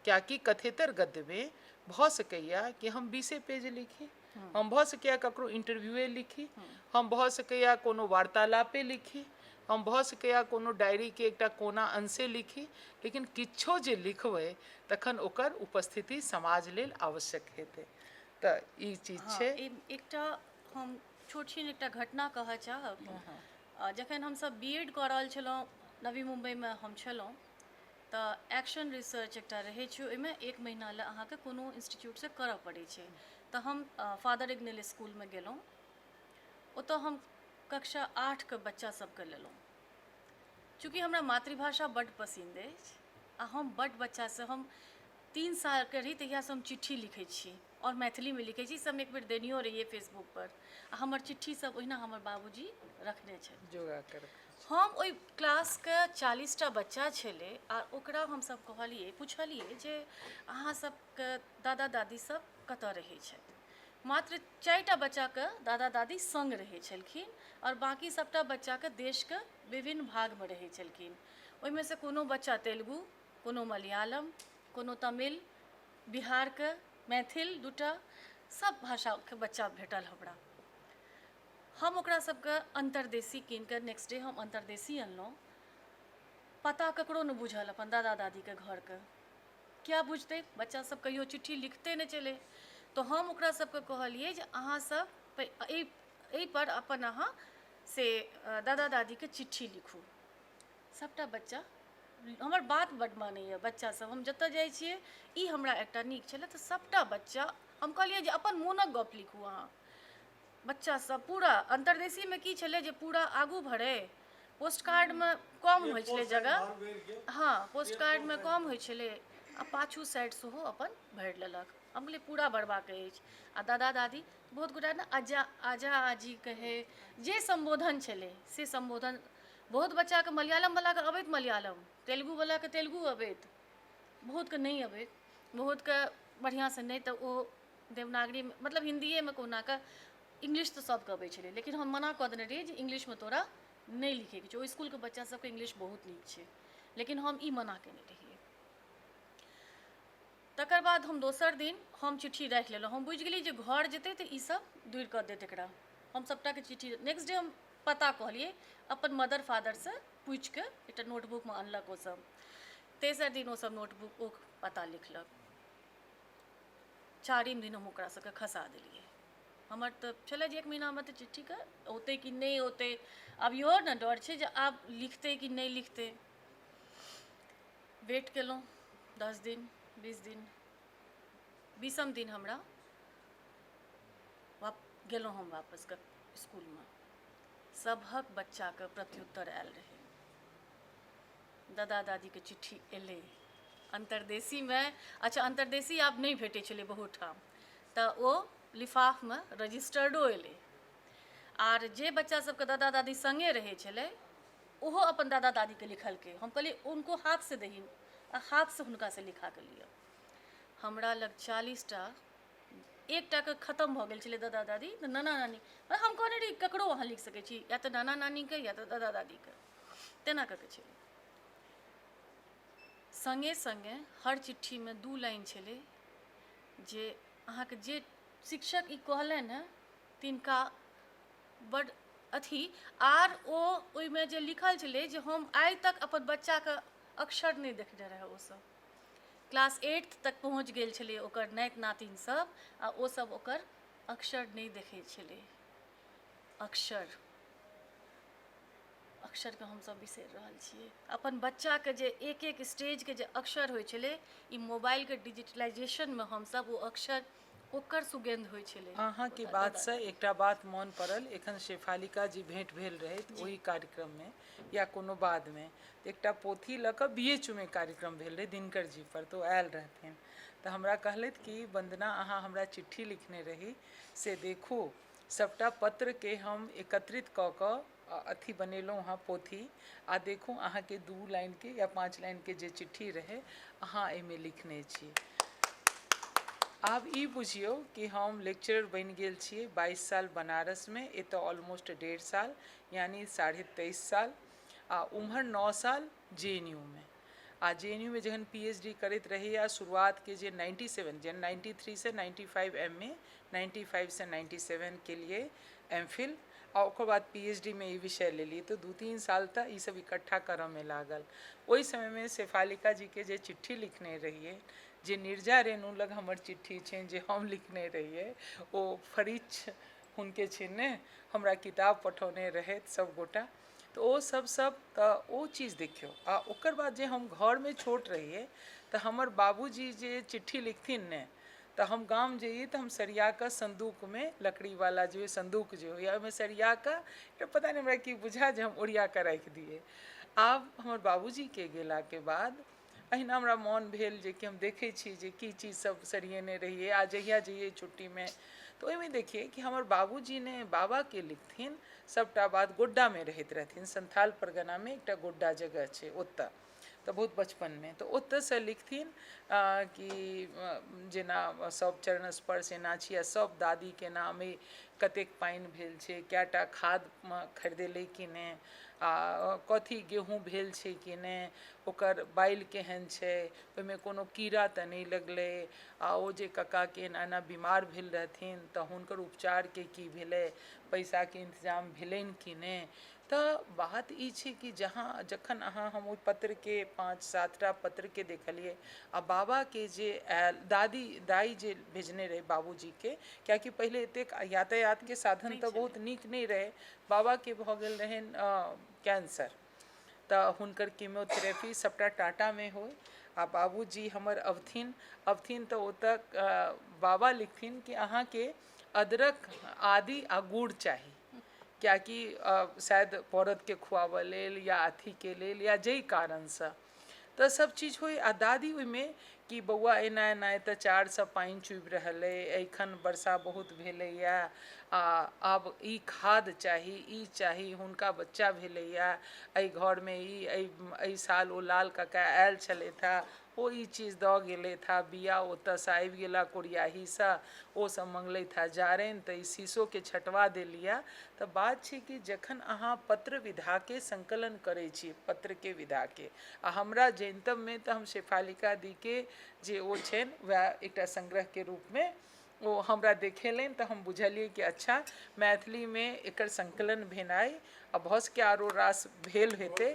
कियाकि कथेतर गद्यमे भऽ सकैए कि हम 20 पेज लिखी, हम भऽ सकैए ककरो इंटरव्यूए लिखी, हम भऽ सकैए कोनो वार्तालापे लिखी, हम भऽ सकैए कोनो डायरीके एकटा कोना अंशे लिखी, लेकिन किछो जे लिखबै तखन ओकर उपस्थिति समाज लेल आवश्यक हेतै। तऽ ई चीज छै। एकटा हम छोट छिन एकटा घटना कहऽ चाहब। जखन हमसब बी एड कऽ रहल छलहुँ, नवी मुम्बईमे हम छलहुँ, तऽ एक्शन रिसर्च एकटा रहै छै, ओहिमे एक महीना लए अहाँके कोनो इंस्टीट्यूटसँ करऽ पड़ै छै। तऽ हम फादर इग्नेल स्कूलमे गेलहुँ। ओतऽ हम कक्षा 8के बच्चा सबके लेलहुँ। चूँकि हमरा मातृभाषा बड्ड पसिन्द अछि आ हम बड्ड बच्चासँ, हम 3 सालके रही तहियासँ हम चिट्ठी लिखै छी आओर मैथिलीमे लिखै छी। से हम एक बेर देनियो रहियै फेसबुकपर आ हमर चिट्ठी सब ओहिना हमर बाबूजी रखने छथि। जोगा कर। हम ओहि क्लासके 40टा बच्चा छलै आ ओकरा हमसब कहलियै, पुछलियै जे अहाँ सबके दादा दादी सब कतऽ रहै छथि? मात्र चारिटा बच्चाके दादा दादी सङ्ग रहै छलखिन आओर बाँकी सबटा बच्चाके देशके विभिन्न भागमे रहै छलखिन। ओहिमे से कोनो बच्चा तेलुगु, कोनो मलयालम, कोनो तमिल, बिहारके मैथिल दूटा, सब भाषाके बच्चा भेटल हमरा। हम ओकरा सबके अन्तर्देशी कीन कऽ, नेक्स्ट डे हम अन्तर्देशी अनलहुँ। पता ककरो नहि बुझल अपन दादा दादीके घरके। किया बुझतै? बच्चा सब कहियो चिट्ठी लिखते नहि छलै। तऽ हम ओकरा सबके कहलियै जे अहाँ सब एहिपर अपन अहाँ से दादा दादीके चिट्ठी लिखू। सबटा बच्चा हमर बात बड्ड मानैए बच्चा सब। हम जतऽ जाइ छियै, ई हमरा एकटा नीक छलै। तऽ सबटा बच्चा, हम कहलियै जे अपन मोनक गप लिखू अहाँ। बच्चा सब पूरा अन्तर्देशीमे की छलै जे पूरा आगू भरै, पोस्ट कार्डमे कम होइ छलै जगह। हँ, पोस्ट कार्डमे कम होइ छलै आ पाछू साइड सेहो अपन भरि लेलक। हम कहलियै पूरा भरबाक अछि। आ दादा दादी बहुत गोटा ने अजा आजा आजी कहै, जे सम्बोधन छलै से सम्बोधन। बहुत बच्चाके, मलयालमवलाके अबैत मलयालम, तेलुगुवलाके तेलुगु अबैत, बहुतके नहि अबैत, बहुतके बढ़िआँसँ नहि, तऽ ओ देवनागरी, मतलब हिन्दिएमे कहुना कऽ। इंग्लिश तऽ सभके अबै छलै, लेकिन हम मना कऽ देने रहियै जे इंग्लिशमे तोरा नहि लिखैके छौ। ओहि इसकुलके बच्चा सबके इंग्लिश बहुत नीक छै, लेकिन हम ई मना केने रहियै। तकर बाद हम दोसर दिन हम चिट्ठी राखि लेलहुँ। हम बुझि गेलियै जे घर जेतै तऽ ई सब दूर कऽ देत एकरा। हम सबटाके चिट्ठी नेक्स्ट डे हम पता कहलियै अपन मदर फादरसँ पूछिके एकटा नोटबुकमे अनलक ओसब। तेसर दिन ओसब नोटबुक ओ पता लिखलक। चारिम दिन हम ओकरा सबके खसा देलियै। हमर तऽ छलै जे एक महीनामे तऽ चिट्ठीके औतै कि नहि औतै। आब इहो ने डर छै जे आब लिखतै कि नहि लिखतै। वेट केलहुँ 10 दिन, 20 दिन। 20म दिन हमरा गेलहुँ हम वापस इसकुलमे। सभक बच्चाके प्रत्युत्तर आयल रहै, दादा दादीके चिट्ठी एलै अन्तर्देशीमे। अच्छा, अन्तर्देशी आब नहि भेटै छलै बहुत ठाम, तऽ ओ लिफाफमे रजिस्टर्डो एलै। आर जे बच्चा सबके दादा दादी सङ्गे रहै छलै, ओहो अपन दादा दादीके लिखलकै। हम कहलियै, उनको हाथ से दही आ हाथसँ हुनकासँ लिखा कऽ लिअ। हमरा लग 40टा, एकटाके खतम भऽ गेल छलै दादा दादी, तऽ नाना नानी। हम कहने रही ककरो अहाँ लिख सकै छी, या तऽ नाना नानीके या तऽ दादा दादीके, तेना कऽ के छलै। सङ्गे सङ्गे हर चिट्ठीमे दू लाइन छलै जे अहाँके जे शिक्षक ई कहलनि हेँ तिनका बड्ड अथी। आर ओ ओहिमे जे लिखल छलै जे हम आइ तक अपन बच्चाके अक्षर नहि देखने रहै ओसभ। क्लास एट्थ तक पहुँच गेल छलै ओकर नाति नातिन सब, आ ओसभ ओकर अक्षर नहि देखै छलै। अक्षर, अक्षरके हमसभ बिसरि रहल छियै। अपन बच्चाके जे एक एक स्टेजके जे अक्षर होइ छलै, ई मोबाइलके डिजिटलाइजेशनमे हमसभ ओ अक्षर, ओकर सुगन्ध होइ छलै। अहाँके बातसँ एकटा बात मोन पड़ल, एखन शेफालिका जी भेँट भेल रहथि ओहि कार्यक्रममे या कोनो बादमे, तऽ एकटा पोथी लऽ कऽ BHU मे कार्यक्रम भेल रहै दिनकर जी पर, तऽ ओ आयल रहथिन, तऽ हमरा कहलथि कि वन्दना अहाँ हमरा चिट्ठी लिखने रही से देखू, सभटा पत्रके हम एकत्रित कऽ कऽ अथी बनेलहुँ हँ पोथी, आ देखू अहाँके 2 लाइनके या 5 लाइनके जे चिट्ठी रहै अहाँ एहिमे लिखने छी। आब ई बुझियौ कि हम लेक्चरर बनि गेल छियै 22 साल बनारसमे, एतऽ ऑलमोस्ट 1.5 साल यानि 23.5 साल, आ उम्हर 9 साल JNU मे। आ JNU मे जखन PhD करैत रही आ शुरुआतके जे 97, जहन 93 से 95 MA, 95 से 97 के लिए MPhil, आ ओकर बाद PhD मे ई विषय लेलियै, तऽ 2-3 साल तऽ ई सब इकट्ठा करऽमे लागल। ओहि समयमे शेफालिका जीके जे चिट्ठी लिखने रहियै, जे निर्जा रेणु लग हमर चिट्ठी छनि जे हम लिखने रहियै, ओ फरिच्छ हुनके छनि ने, हमरा किताब पठौने रहथि सब गोटा, तऽ ओ सब सब तऽ ओ चीज देखियौ। आ ओकर बाद जे हम घरमे छोट रहियै तऽ हमर बाबूजी जे चिट्ठी लिखथिन ने, तऽ हम गाम जइयै तऽ हम सरिया कऽ संदूकमे, लकड़ीवाला जे संदूक जे होइए ओहिमे सरिया कऽ, पता नहि हमरा की बुझाए जे हम ओरिया कऽ राखि दियै। आब हमर बाबूजीके गेलाके बाद अहिना हमरा मोन भेल जे कि हम देखै छी जे की चीज सब सरियेने रहियै, आ जहिया जइयै छुट्टीमे तऽ ओहिमे देखियै कि हमर बाबूजी ने बाबाके लिखथिन सभटा बात। गोड्डामे रहैत रहथिन, संथाल परगनामे एकटा गोड्डा जगह छै ओतऽ, तऽ बहुत बचपनमे तऽ ओतऽसँ लिखथिन कि जेना सब चरण स्पर्श एना छी, आ सब दादीके नामे कतेक पानि भेल छै, कएटा खाद खरीदेलै कि नहि, आ कथी गेहूँ भेल छै कि नहि, ओकर बाइल केहन छै, ओहिमे कोनो कीड़ा तऽ नहि लगलै, आ ओ जे ककाके एना एना बीमार भेल रहथिन तऽ हुनकर उपचारके की भेलै, पैसाके इंतजाम भेलनि कि नहि। तऽ बात ई छै कि जहाँ जखन अहाँ हम ओहि पत्रके 5-7 टा पत्रके देखलियै, आ बाबाके जे आयल, दादी दाइ जे भेजने रहै बाबूजीके, कियाकि पहिले एतेक यातायातके साधन तऽ बहुत नीक नहि रहै, बाबाके भऽ गेल रहनि कैंसर, तऽ हुनकर कीमोथेरेपी सभटा टाटामे होइ, आ बाबूजी हमर अबथिन तऽ ओतऽ बाबा लिखथिन कि अहाँके अदरक आदि आ गुड़ चाही, कियाकि शायद औरतके खुआबऽ लेल या अथीके लेल या जाहि कारणसँ, तऽ सब चीज होइ। आ दादी ओहिमे कि बौआ एना एना एतऽ चारसँ पानि चुबि रहल अइ, एखन वर्षा बहुत भेलैए, आ आब ई खाद चाही, ई चाही, हुनका बच्चा भेलैए एहि घरमे, ई एहि साल ओ लाल काका आयल छलथि हेँ, ओ ई चीज दऽ गेलथि हेँ, बिआ ओतऽसँ आबि गेला कोरियाहीसँ, ओ सब मङ्गलथि हेँ जारनि, तऽ ई शीशोके छँटवा देलिए। तऽ बात छै कि जखन अहाँ पत्र विधाके सङ्कलन करै छी, पत्रके विधाके, आ हमरा जनतबमे तऽ हम शेफालिका दीके जे ओ छनि वएह एकटा सङ्ग्रहके रूपमे ओ हमरा देखेलनि, तऽ हम बुझलियै कि अच्छा मैथिलीमे एकर सङ्कलन भेनाइ, आ भऽ सकै आरो रास भेल हेतै,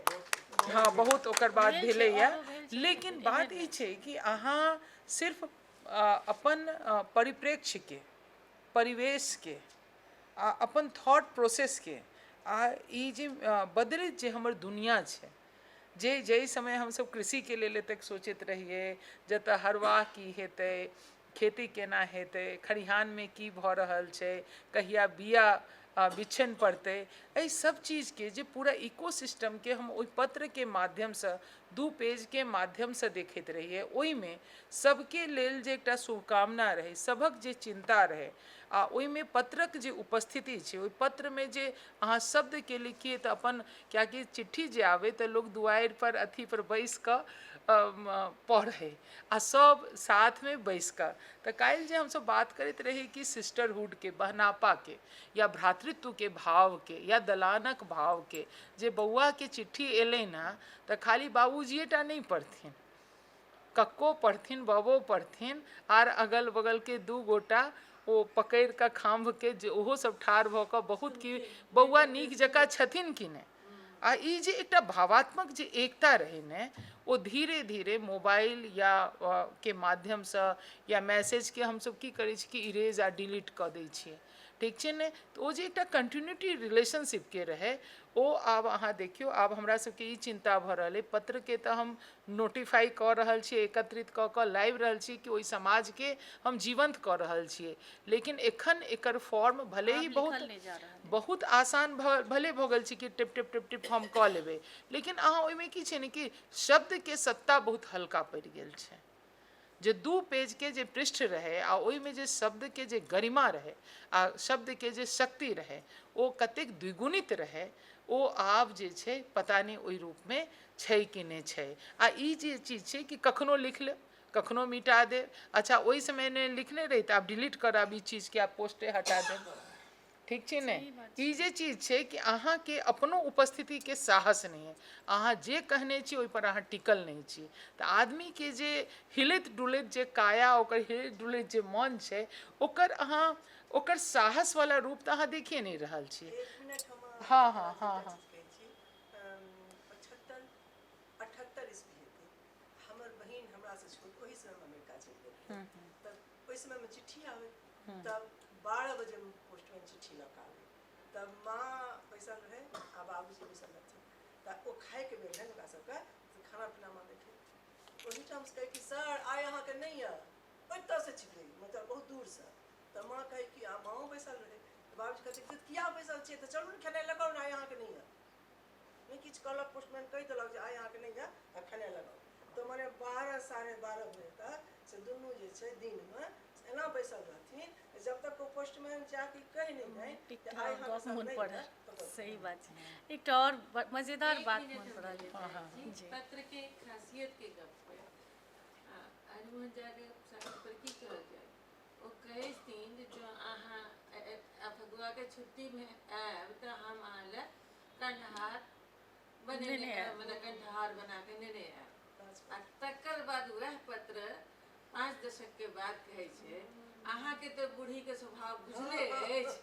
हँ बहुत ओकर बाद भेलैए, लेकिन बात ई छै कि अहाँ सिर्फ अपन परिप्रेक्ष्यके, परिवेशके, आ अपन थॉट प्रोसेसके, आ ई जे बदलैत जे हमर दुनिआ छै, जे जाहि समय हमसभ कृषिके लेल एतेक सोचैत रहियै, जतऽ हरवाह की हेतै, खेती केना हेतै, खरिहानमे की भऽ रहल छै, कहिया बिआ बिछनि पड़तै, एहि सब चीजके जे पूरा इको सिस्टमके हम ओहि पत्रके माध्यमसँ 2 पेजके माध्यमसँ देखैत रहियै, ओहिमे सबके लेल जे एकटा शुभकामना रहै, सभक जे चिन्ता रहै, आ ओहिमे पत्रक जे उपस्थिति छै, ओहि पत्रमे जे अहाँ शब्दके लिखियै तऽ अपन, कियाकि चिट्ठी जे आबै तऽ लोक दुआरि पर अथी पर बैस कऽ पढ़ै, आ सब साथमे बैस कऽ। तऽ काल्हि जे हमसब बात करैत रही कि सिस्टरहुडके, बहनापाके, या भ्रातृत्वके भावके, या दलानक भावके, जे बौआके चिट्ठी एलै ने तऽ खाली बाबूजिए टा नहि पढ़थिन, कक्को पढ़थिन, बबो पढ़थिन, आर अगल बगलके 2 गोटा ओ पकड़ि कऽ खाम्भके जे ओहो सब ठाढ़ भऽ कऽ बहुत कि बौआ नीक जकाँ छथिन कि नहि। आ ई जे एकटा भावात्मक जे एकता रहै ने, ओ धीरे धीरे मोबाइल या के माध्यमसँ या मैसेजके हमसब की करै छी कि इरेज आ डिलीट कऽ दै छियै। ठीक छै ने? तऽ ओ जे एकटा कंटिन्यूटी रिलेशनशिपके रहै, ओ आब अहाँ देखियौ, आब हमरा सबके ई चिन्ता भऽ रहल अइ। पत्रके तऽ हम नोटिफाइ कऽ रहल छियै, एकत्रित कऽ कऽ लाबि रहल छी कि ओहि समाजके हम जीवन्त कऽ रहल छियै, लेकिन एखन एकर फॉर्म भले ही आब बहुत लिखल नहि जा रहल। बहुत आसान भले भऽ गेल छै कि टिप टिप टिप टिप हम कऽ लेबै, लेकिन अहाँ ओहिमे की छै ने कि शब्दके सत्ता बहुत हल्का पड़ि गेल छै। जे 2 पेजके जे पृष्ठ रहै आ ओहिमे जे शब्दके जे गरिमा रहै आ शब्दके जे शक्ति रहै, ओ कतेक द्विगुणित रहै, ओ आब जे छै पता नहि ओहि रूपमे छै कि नहि छै। आ ई जे चीज छै कि कखनो लिख लेब, कखनो मिटा देब। अच्छा, ओहि समय ने लिखने रही तऽ आब डिलीट करब ई चीजके, आब पोस्टे हटा देब। ठीक छै ने? ई जे चीज छै कि अहाँके अपनो उपस्थितिके साहस नहि अइ, अहाँ जे कहने छी ओहिपर अहाँ टिकल नहि छी। तऽ आदमीके जे हिलैत डुलैत जे काया, ओकर हिलैत डुलैत जे मन छै, ओकर अहाँ ओकर साहसवला रूप तऽ अहाँ देखिए नहि रहल छी। एक मिनट, हम हँ हँ हँ हँ कहै छी, 75 78 ईस्वी हेतै, हमर बहिन हमरासँ छोट ओहि समयमे अमेरिका चलि गेल रहै। तऽ ओहि समयमे चिट्ठी आबै, तब 12 बजे पोस्टमैन चिट्ठी लऽ कऽ आबै, तब माँ बैसल रहै आ बाबूजी बैसल रहथिन, तऽ ओ खायके बेर रहै हुनका सबके, तऽ खाना पीना माँ देखै। ओहिठामसँ कहै कि सर, आइ अहाँके नहि यऽ, ओतऽसँ चिकरै, मतलब बहुत दूरसँ। तऽ माँ कहै कि, आ माँओ बैसल रहै, तऽ बाबूजी कहै छै, किया बैसल छियै, तऽ चलू ने खेनाइ लगाउ ने, आइ अहाँके नहि यऽ। नहि किछु कहलक, पोस्टमैन कहि देलक जे आइ अहाँके नहि यऽ आ खेनाइ लगाउ। तऽ मने 12 12:30 बजे तक से दुनू जे छै दिनमे एना बैसल रहथिन, जब तक ओ पोस्टमैन जाके कहि नहि जाय जे एकटा आइ अहाँके गप सर मोन नहि पड़ल। यऽ, तब सही बात छै। एकटा आओर मजेदार एक बात मिनट मोन हम पड़ल। कहै छी। जी। पत्र के खासियत के गप पे हरिमोहन झा के साहित्य पर की कहल जाय? ओ कहै छथिन जे जँ अहाँ फगुआ के छुट्टी में आयब तऽ हम अहाँ लए कंठहार बनेने नेने आयब। मतलब कंठहार बना के नेने आयब। आ तकर बाद वएह पत्र 5 दशक के बाद कहै छै, अहाँके तऽ बूढ़ी के स्वभाव बुझले अछि,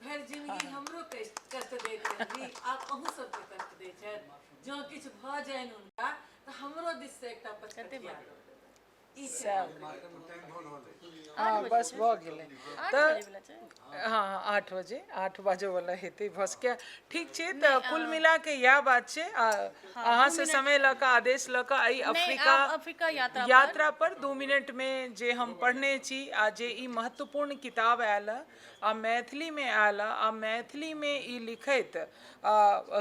भरि जिंदगी हमरो कष्ट दैत रहली, आब अहूँ सबके कष्ट दै छथि, जँ किछु भऽ जानि हुनका तऽ हमरो दिस से एकटा पचकठिया दऽ देबनि। ई छै। हँ, बस भऽ गेलै। 8 तऽ बजे वला छै। हँ, 8 बजे, 8 बाजऽवला हेतै भऽ सकैए। ठीक छै, तऽ कुल मिला के इएह बात छै। आ अहाँ से समय लऽ कऽ, आदेश लऽ कऽ एहि नहि, अफ्रीका आब अफ्रीका यात्रा पर यात्रा पर 2 मिनटमे जे हम पढ़ने छी आ जे ई महत्वपूर्ण किताब आयल हँ आ मैथिलीमे आयल हँ, आ मैथिलीमे ई लिखैत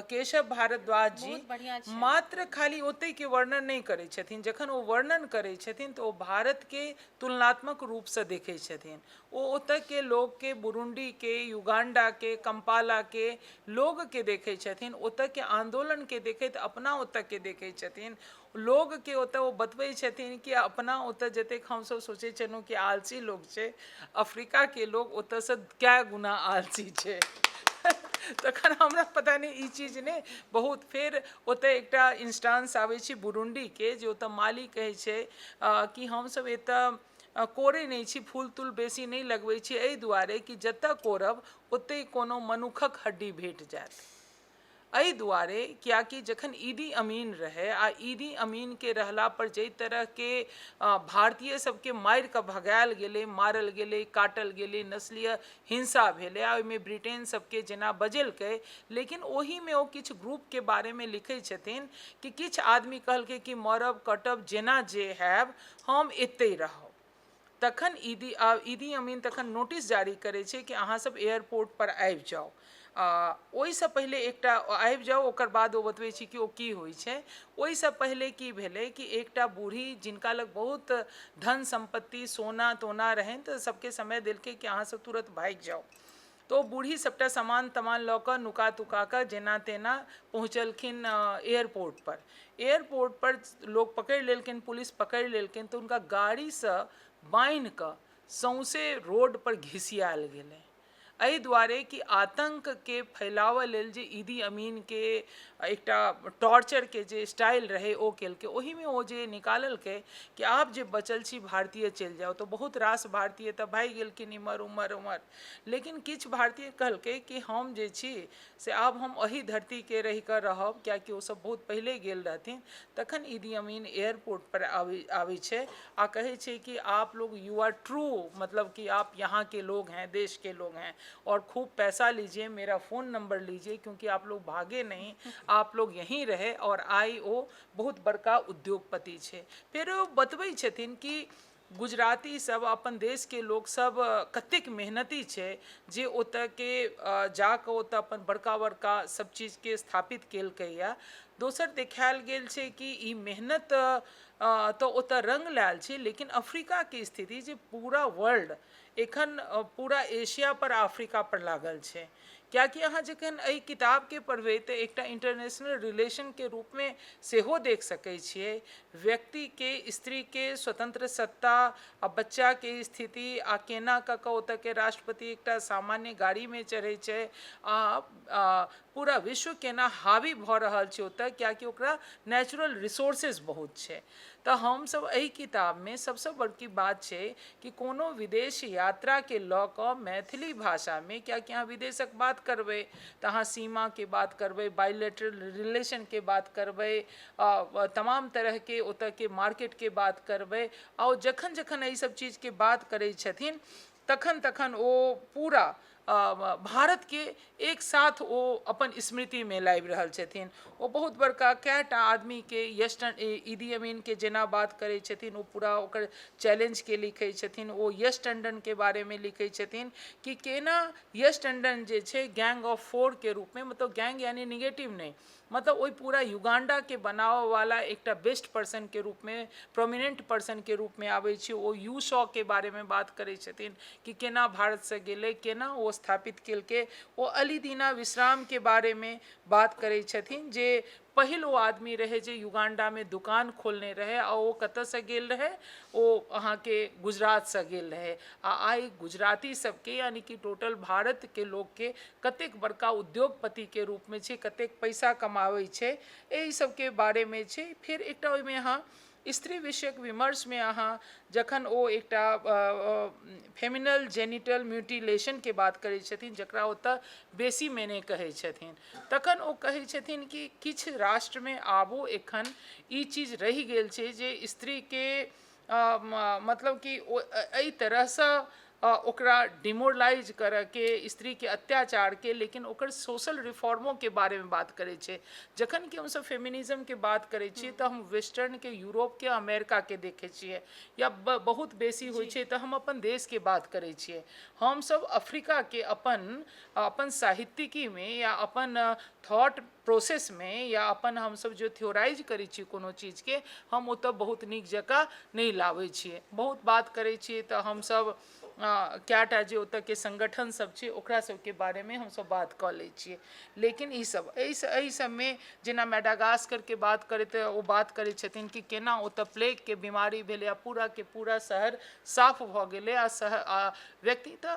केशव भारद्वाज जी बहुत बढ़िआँ छै। मात्र खाली ओतहिके वर्णन नहि करै छथिन। जखन ओ वर्णन करै छथिन तऽ ओ भारतके तुलनात्मक रूपसँ देखै छथिन। ओ ओतऽके लोकके, बुरुंडीके, युगांडाके, कम्पालाके लोकके देखै छथिन, ओतऽके आन्दोलनके देखैत अपना ओतऽके देखै छथिन लोकके। ओतऽ ओ बतबै छथिन कि अपना ओतऽ जतेक हमसब सोचै छलहुँ कि आलसी लोक छै, अफ्रीकाके लोक ओतऽसँ कए गुना आलसी छै। तखन हमरा पता नहि ई चीज नहि बहुत। फेर ओतऽ एकटा इंस्टांस आबै छै बुरुंडीके, जे ओतऽ माली कहै छै कि हमसब एतऽ कोरै नहि छी, फूल तूल बेसी नहि लगबै छी, एहि दुआरे कि जतऽ कोरब ओतहि कोनो मनुखक हड्डी भेट जायत। एहि दुआरे कियाकि जखन ईदी अमीन रहै आ ईदी अमीनके रहला पर जाहि तरहके भारतीय सबके मारि कऽ भगायल गेलै, मारल गेलै, काटल गेलै, नस्लीय हिंसा भेलै आ ओहिमे ब्रिटेन सबके जेना बजेलकै, लेकिन ओहिमे ओ किछु ग्रुपके बारेमे लिखै छथिन कि किछु आदमी कहलकै कि मरब कटब जेना जे हैब, हम एतहि रहब। तखन ईदी अमीन तखन नोटिस जारी करै छै कि अहाँ सब एयरपोर्ट पर आबि जाउ। आ ओहिसँ पहिले एकटा आबि जाउ, ओकर बाद ओ बतबै छी कि ओ की होइ छै। ओहिसँ पहिले की भेलै कि एकटा बूढ़ी जिनका लग बहुत धन सम्पत्ति सोना तोना रहनि, तऽ सबके समय देलकै कि अहाँ सब तुरन्त भागि जाउ। तऽ ओ बूढ़ी सबटा सामान तमान लऽ कऽ नुका तुका कऽ जेना तेना पहुँचलखिन एयरपोर्ट पर। एयरपोर्ट पर लोक पकड़ि लेलखिन, पुलिस पकड़ि लेलखिन, तऽ हुनका गाड़ीसँ बान्हि कऽ सौंसे रोड पर घिसियायल गेलै। एहि दुआरे कि आतङ्कके फैलाबऽ लेल जे ईदी अमीनके एकटा टॉर्चरके जे स्टाइल रहै ओ केलकै। ओहिमे ओ जे निकाललकै कि आब जे बचल छी भारतीय चलि जाउ, तऽ बहुत रास भारतीय तऽ भागि गेलखिन इम्हर उम्हर उम्हर, लेकिन किछु भारतीय कहलकै कि हम जे छी से आब हम एही धरतीके रहिकऽ रहब, कियाकि ओसभ बहुत पहिले गेल रहथिन। तखन ईदी अमीन एयरपोर्ट पर आबै छै आ कहै छै कि आप लोग you R true, मतलब कि आप यहाँ के लोग हैं, देश के लोग हैं, और खूब पैसा लीजिए, मेरा फ़ोन नंबर लीजिए, क्योंकि आप लोग भागे नहीं, आप लोग यहीं रहे। और आइ ओ बहुत बड़का उद्योगपति छै। फेर ओ बतबै छथिन कि गुजराती सब, अपन देशके लोक सब कतेक मेहनती छै जे ओतऽके जाकऽ ओतऽ अपन बड़का बड़का सब चीजके स्थापित केलकैया। दोसर देखायल गेल छै कि ई मेहनत तऽ ओतऽ रङ्ग लायल छै, लेकिन अफ्रीकाके स्थिति जे पूरा वर्ल्ड एखन पूरा एशिया पर अफ्रीका पर लागल छै, कियाकि अहाँ जखन एहि किताबके पढ़बै तऽ एकटा इंटरनेशनल रिलेशनके रूपमे सेहो देख सकै छियै। व्यक्तिके, स्त्रीके स्वतंत्र सत्ता आ बच्चाके स्थिति आ केना कऽ कऽ ओतऽके राष्ट्रपति एकटा सामान्य गाड़ीमे चढ़ै छै आ पूरा विश्व केना हावी भऽ रहल छै ओतऽ, कियाकि ओकरा नेचुरल रिसोर्सेज बहुत छै। तऽ हमसभ एहि किताबमे सबसँ बड़की बात छै कि कोनो विदेश यात्राके लऽ कऽ मैथिली भाषामे, कियाकि अहाँ विदेशक बात करबै तऽ अहाँ सीमाके बात करबै, बाइलेटरल रिलेशनके बात करबै, तमाम तरहके ओतऽके मार्केटके बात करबै, आ ओ जखन जखन एहि सब चीजके बात करै छथिन तखन तखन ओ पूरा भारतके एक साथ ओ अपन स्मृतिमे लाबि रहल छथिन। ओ बहुत बड़का कएटा आदमीके यश ईदी अमीनके जेना बात करै छथिन, ओ पूरा ओकर चैलेंजके लिखै छथिन। ओ यश टंडनके बारेमे लिखै छथिन कि केना यश टंडन जे छै गैंग ऑफ फोरके रूपमे, मतलब गैंग यानी निगेटिव नहि, मतलब ओहि पूरा युगांडाके बनाबऽवाला एकटा बेस्ट पर्सनके रूपमे, प्रोमिनेंट पर्सनके रूपमे आबै छै। ओ यू शॉके बारेमे बात करै छथिन कि केना भारतसँ गेलै, केना ओ स्थापित केलकै। ओ अली दीना विश्रामके बारेमे बात करै छथिन जे पहिल ओ आदमी रहै जे युगांडामे दुकान खोलने रहै, आ ओ कतऽसँ गेल रहै? ओ अहाँके गुजरातसँ गेल रहै। आ आइ गुजराती सबके यानी कि टोटल भारतके लोकके कतेक बड़का उद्योगपतिके रूपमे छै, कतेक पैसा कमाबै छै, एहि सबके बारेमे छै। फेर एकटा ओहिमे अहाँ स्त्री विषयक विमर्शमे अहाँ जखन ओ एकटा फेमिनल जेनिटल म्यूटिलेशनके बात करै छथिन, जकरा ओतऽ बेसी मेने कहै छथिन, तखन ओ कहै छथिन कि किछु राष्ट्रमे आबो एखन ई चीज रहि गेल छै जे स्त्रीके मतलब कि ओ एहि तरहसँ ओकरा डिमोरलाइज करऽके, स्त्रीके अत्याचारके, लेकिन ओकर सोशल रिफॉर्मोके बारेमे बात करै छै। जखन कि हमसब फेमिनिज्मके बात करै छियै तऽ हम वेस्टर्नके, यूरोपके, अमेरिकाके देखै छियै, या बहुत बेसी होइ छै तऽ हम अपन देशके बात करै छियै। हमसब अफ्रीकाके अपन अपन साहित्यिकीमे या अपन थॉट प्रोसेसमे या अपन हमसब जे थ्योराइज करै छियै कोनो चीजके, हम ओतऽ बहुत नीक जकाँ नहि लाबै छियै। बहुत बात करै छियै तऽ हमसब कएटा जे ओतऽके संगठन सब छै ओकरा सबके बारेमे हमसब बात कऽ लै छियै, लेकिन ईसब एहि सबमे जेना मेडागास्करके बात करैत ओ बात करै छथिन कि केना ओतऽ प्लेगके बीमारी भेलै आ पूराके पूरा शहर साफ भऽ गेलै आ शहर आ व्यक्ति। तऽ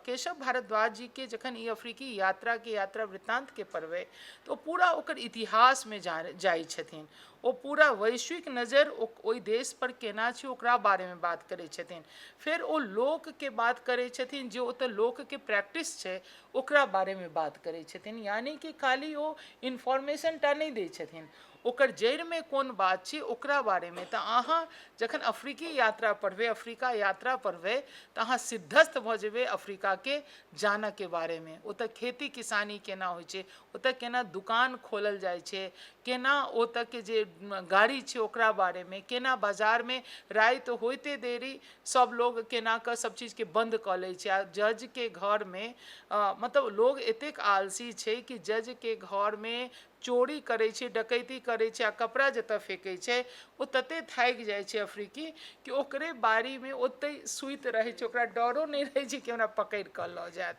केशव भारद्वाज जीके जखन ई अफ्रीकी यात्राके यात्रा वृत्तान्तके पढ़बै तऽ ओ पूरा ओकर इतिहासमे जाइ छथिन। ओ पूरा वैश्विक नजर ओहि देश पर केना छै ओकरा बारेमे बात करै छथिन। फेर ओ लोकके बात करै छथिन, जे ओतऽ लोकके प्रैक्टिस छै ओकरा बारेमे बात करै छथिन। यानि कि खाली ओ इन्फॉर्मेशन टा नहि दै छथिन, ओकर जड़िमे कोन बात छै ओकरा बारेमे। तऽ अहाँ जखन अफ्रीकी यात्रा पढ़बै, अफ्रीका यात्रा पढ़बै, तऽ अहाँ सिद्धस्थ भऽ जेबै अफ्रीकाके जानऽके बारेमे। ओतऽ खेती किसानी केना होइ छै, ओतऽ केना दुकान खोलल जाइ छै, केना ओतऽके जे गाड़ी छै ओकरा बारेमे, केना बाजारमे राति होइते देरी सब लोग केना कऽ सब चीजके बन्द कऽ लै छै, आ जजके घरमे मतलब लोग एतेक आलसी छै कि जजके घरमे चोरी करै छै, डकैती करै छै, आ कपड़ा जतऽ फेकै छै ओ तते थाकि जाइ छै अफ्रीकी कि ओकरे बाड़ीमे ओतहि सुति रहै छै, ओकरा डरो नहि रहै छै कि हमरा पकड़ि कऽ लऽ जायत।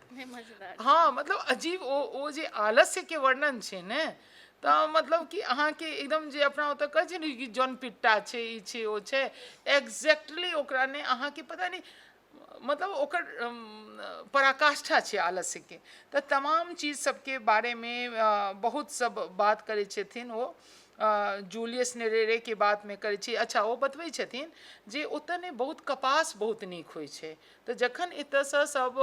हँ, मतलब अजीब ओ ओ जे आलस्यके वर्णन छै ने, तऽ मतलब कि अहाँके एकदम जे अपना ओतऽ कहै छै ने कि जन पिट्टा छै, ई छै, ओ छै, एक्जैक्टली ओकरा ने अहाँके पता नहि। मतलब ओकर पराकाष्ठा छै आलस्यके। तऽ तमाम चीज सबके बारेमे बहुत सब बात करै छथिन ओ। जूलियस नेरेरेके बातमे करै छी। अच्छा, ओ बतबै छथिन जे ओतऽ ने बहुत कपास बहुत नीक होइ छै, तऽ जखन एतऽसँ सब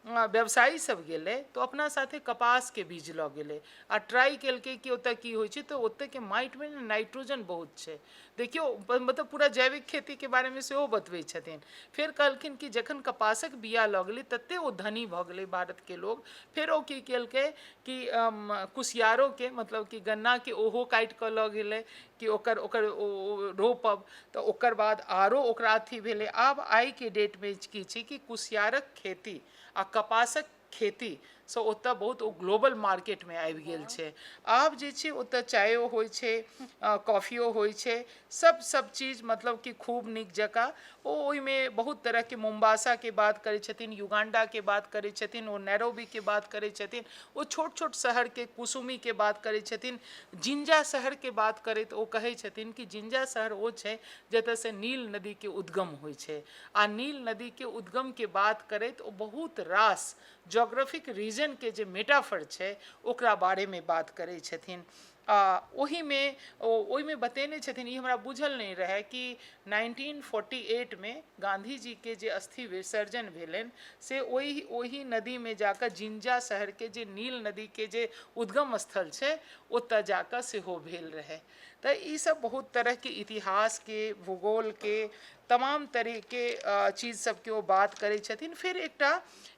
व्यवसायी सब गेलै तऽ अपना साथे कपासके बीज लऽ गेलै आ ट्राइ केलकै कि ओतऽ की होइ छै। तऽ ओतऽके माटिमे ने नाइट्रोजन बहुत छै। देखियौ, मतलब पूरा जैविक खेतीके बारेमे सेहो बतबै छथिन। फेर कहलखिन कि जखन कपासक बिया लऽ गेलै तते ओ धनी भऽ गेलै भारतके लोग। फेर ओ की केलकै कि कुसियारोके, मतलब कि गन्नाके ओहो काटि कऽ लऽ गेलै कि ओकर ओकर ओ रोपब। तऽ ओकर बाद आरो ओकरा अथी भेलै। आब आइके डेटमे की छै कि कुसियारक खेती आ कपासक खेतीसँ ओतऽ बहुत ओ ग्लोबल मार्केटमे आबि गेल छै। आब जे छै ओतऽ चायो होइ छै, कॉफियो होइ छै, सब सब चीज मतलब कि खूब नीक जकाँ। ओ ओहिमे बहुत तरहके मोम्बासाके बात करै छथिन, युगांडाके बात करै छथिन, ओ नैरोबीके बात करै छथिन, ओ छोट छोट शहरके कुसुमीके बात करै छथिन। जिंजा शहरके बात करैत ओ कहै छथिन कि जिंजा शहर ओ छै जतऽसँ नील नदीके उद्गम होइ छै। आ नील नदीके उद्गमके बात करैत ओ बहुत रास जोग्राफिक रीजनके जे मेटाफर छै ओकरा बारेमे बात करै छथिन। आ ओहिमे ओ ओहिमे बतेने छथिन, ई हमरा बुझल नहि रहए कि 1948मे गाँधीजीके जे अस्थि विसर्जन भेलनि से ओहि ओहि नदीमे जाकऽ, जिंजा शहरके जे नील नदीके जे उद्गम स्थल छै ओतऽ जाकऽ सेहो भेल रहै। तऽ ईसब बहुत तरहके इतिहासके, भूगोलके, तमाम तरहके चीज सबके ओ बात करै छथिन। फेर एकटा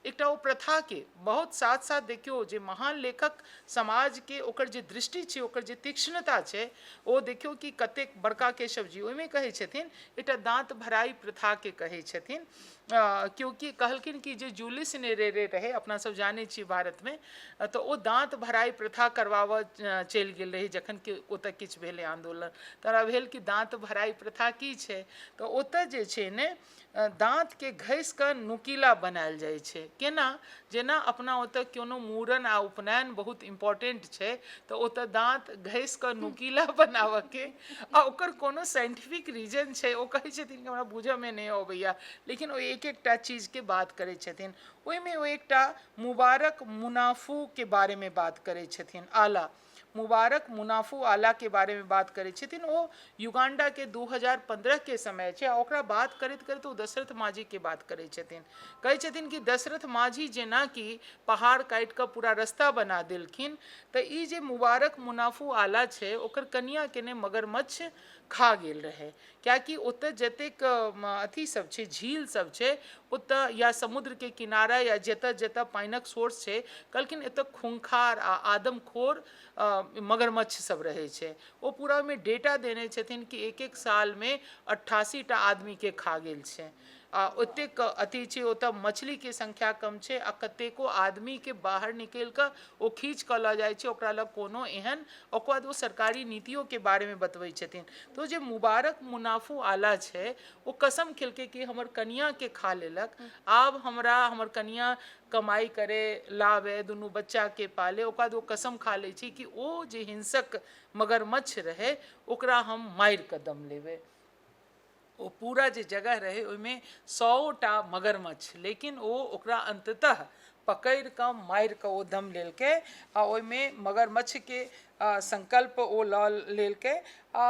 एकटा ओ प्रथाके बहुत साथ साथ देखियौ जे महान लेखक समाजके ओकर जे दृष्टि छै, ओकर जे तीक्ष्णता छै, ओ देखियौ कि कतेक बड़का। केशव जी ओहिमे कहै छथिन, एकटा दाँत भराइ प्रथाके कहै छथिन, क्योंकि कहलखिन कि जे जूलिस नेरेरे रहै, अपना सब जानै छी भारतमे, तऽ ओ दाँत भराइ प्रथा करबाबऽ चलि गेल रहै। जखन कि ओतऽ किछु भेलै आन्दोलन, तोरा भेल कि दाँत भराइ प्रथा की छै। तऽ ओतऽ जे छै ने दाँतके घसि कऽ नुकीला बनायल जाइ छै। केना? जेना अपना ओतऽ कोनो मूड़न आ उपनयन बहुत इम्पोर्टेंट छै, तऽ ओतऽ दाँत घसि कऽ नुकीला बनाबऽके आ ओकर कोनो साइंटिफिक रीजन छै। ओ कहै छथिन कि हमरा बुझऽमे नहि अबैया, लेकिन ओ एक एकटा चीजके बात करै छथिन। ओहिमे ओ एकटा मुबारक मुनाफूके बारेमे बात करै छथिन, आला मुबारक मुनाफू आलाके बारेमे बात करै छथिन। ओ युगांडाके 2015के समय छै। आ ओकरा बात करैत करैत ओ दशरथ माँझीके बात करै छथिन। कहै छथिन कि दशरथ माँझी जेनाकि पहाड़ काटि कऽ पूरा रस्ता बना देलखिन, तऽ ई जे मुबारक मुनाफू आला छै ओकर कनियाके ने मगरमच्छ खा गेल रहै, कियाकि ओतऽ जतेक अथी सब छै, झील सब छै ओतऽ या समुद्रके किनारा या जतऽ जतऽ पानिक सोर्स छै, कहलखिन एतऽ खूंखार आ आदमखोर मगरमच्छ सब रहै छै। ओ पूरा ओहिमे डेटा देने छथिन कि एक एक सालमे 88टा आदमीके खा गेल छै आ ओतेक अथी छै। ओतऽ मछलीके संख्या कम छै आ कतेको आदमीके बाहर निकलि कऽ ओ खींच कऽ लऽ जाइ छै, ओकरा लग कोनो एहन। ओकर बाद ओ सरकारी नीतियोके बारेमे बतबै छथिन। तऽ जे मुबारक मुनाफू आला छै ओ कसम खेलकै कि हमर कनियाके खा लेलक, आब हमरा हमर कनिया कमाइ करे, लाबै, दुनू बच्चाके पाले। ओकर बाद ओ कसम खा लै छै कि ओ जे हिंसक मगरमच्छ रहै ओकरा हम मारि कऽ दम लेबै। ओ पूरा जे जगह रहै ओहिमे 100टा मगरमच्छ, लेकिन ओ ओकरा अन्ततः पकड़ि कऽ मारि कऽ ओ दम लेलकै आ ओहिमे मगरमच्छके संकल्प ओ लऽ लेलकै। आ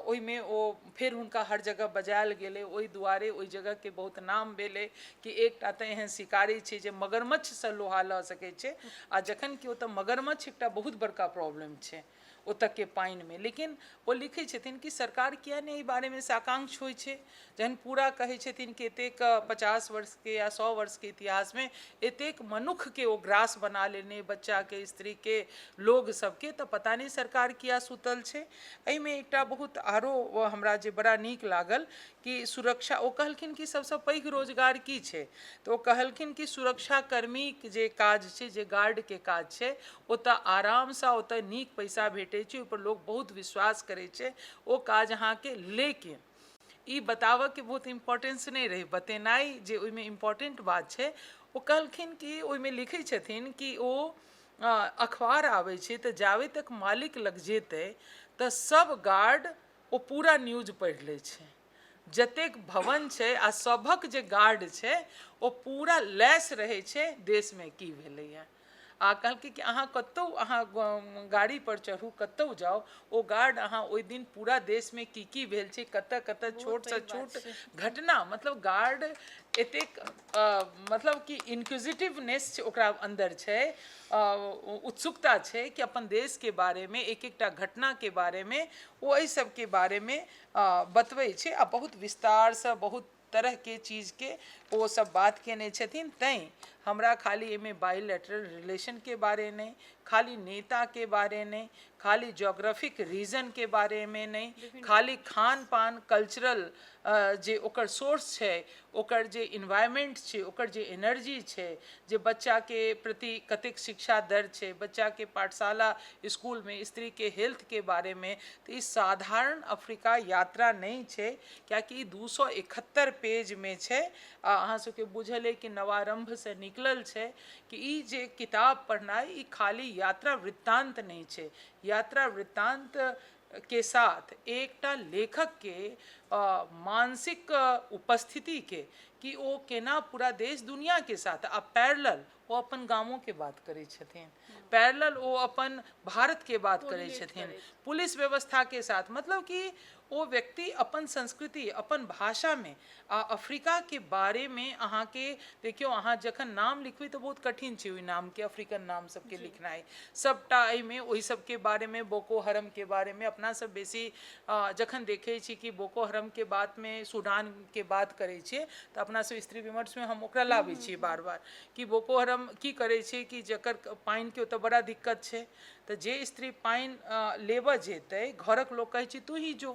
ओहिमे ओ फेर हुनका हर जगह बजायल गेलै। ओहि दुआरे ओहि जगहके बहुत नाम भेलै कि एकटा तऽ एहन शिकारी छै जे मगरमच्छसँ लोहा लऽ सकै छै, आ जखन कि ओतऽ मगरमच्छ एकटा बहुत बड़का प्रॉब्लम छै ओतऽके पानिमे। लेकिन ओ लिखै छथिन कि सरकार किया नहि एहि बारेमे साकांक्ष होइ छै, जहन पूरा कहै छथिन कि एतेक 50 वर्षके या 100 वर्षके इतिहासमे एतेक मनुक्खके ओ ग्रास बना लेने, बच्चाके, स्त्रीके, लोग सबके, तऽ पता नहि सरकार किया सुतल छै। एहिमे एकटा बहुत आरो हमरा जे बड़ा नीक लागल कि सुरक्षा, ओ कहलखिन कि सबसँ पैघ रोजगार की छै, तऽ ओ कहलखिन कि सुरक्षाकर्मीके जे काज छै, जे गार्डके काज छै, ओतऽ आरामसँ ओतऽ नीक पैसा भेटै छै, ओहिपर लोक बहुत विश्वास करै छै ओ काज अहाँके। लेकिन ई बताबऽके बहुत इम्पोर्टेंस नहि रहै, बतेनाइ जे ओहिमे इम्पोर्टेंट बात छै। ओ कहलखिन कि ओहिमे लिखै छथिन कि ओ अखबार आबै छै तऽ जाबे तक मालिक लग जेतै तऽ सब गार्ड ओ पूरा न्यूज पढ़ि लै छै। जतेक भवन छै आ सभक जे गार्ड छै ओ पूरा लैस रहै छै देशमे की भेलैए। आ कहलकै कि अहाँ कतहु अहाँ गाड़ीपर चढ़ू, कतहु जाउ, ओ गार्ड अहाँ ओहि दिन पूरा देशमे की की भेल छै, कतऽ कतऽ छोटसँ छोट घटना, मतलब गार्ड एतेक मतलब कि इन्क्विजिटिवनेस छै ओकरा अन्दर छै, उत्सुकता छै कि अपन देशके बारेमे एक एकटा घटनाके बारेमे ओ एहि सबके बारेमे बतबै छै आ बहुत विस्तारसँ बहुत तरहके चीजके ओ सब बात केने छथिन। तैँ हमरा खाली एहिमे बाइलेटरल रिलेशनके बारे नहि, खाली नेताके बारे नहि, खाली जोग्राफिक रीजनके बारेमे नहि, खाली खान पान कल्चरल जे ओकर सोर्स छै, ओकर जे इन्वायरमेंट छै, ओकर जे एनर्जी छै, जे बच्चाके प्रति कतेक शिक्षा दर छै, बच्चाके पाठशाला स्कूलमे स्त्रीके हेल्थके बारेमे, तऽ ई साधारण अफ्रीका यात्रा नहि छै, कियाकि ई 271 पेजमे छै। आ अहाँ सबके बुझल अइ कि नवारम्भसँ निकलल छै कि ई जे किताब पढ़नाइ ई खाली यात्रा वृत्तान्त नहि छै, यात्रा वृत्तान्त के साथ एकटा लेखकके मानसिक उपस्थितिके कि ओ केना पूरा देश दुनियाके साथ आ पैरेलल ओ अपन गामोके बात करै छथिन, पैरेलल ओ अपन भारतके बात करै छथिन, पुलिस व्यवस्थाके साथ, मतलब कि ओ व्यक्ति अपन संस्कृति अपन भाषामे आ अफ्रीकाके बारेमे अहाँके देखियौ, अहाँ जखन नाम लिखबै तऽ बहुत कठिन छै ओहि नामके, अफ्रीकन नाम सबके लिखनाइ, सबटा एहिमे ओहि सबके बारेमे, बोको हरमके बारेमे अपना सब बेसी जखन देखै छी कि बोको हरमके बातमे सूडानके बात करै छियै तऽ अपना सब स्त्री विमर्शमे हम ओकरा लाबै छियै बार बार कि बोको हरम की करै छै कि जकर पानिके ओतऽ बड़ा दिक्कत छै, तऽ जे स्त्री पानि लेबऽ जेतै घरक लोक कहै छै तू ही जो,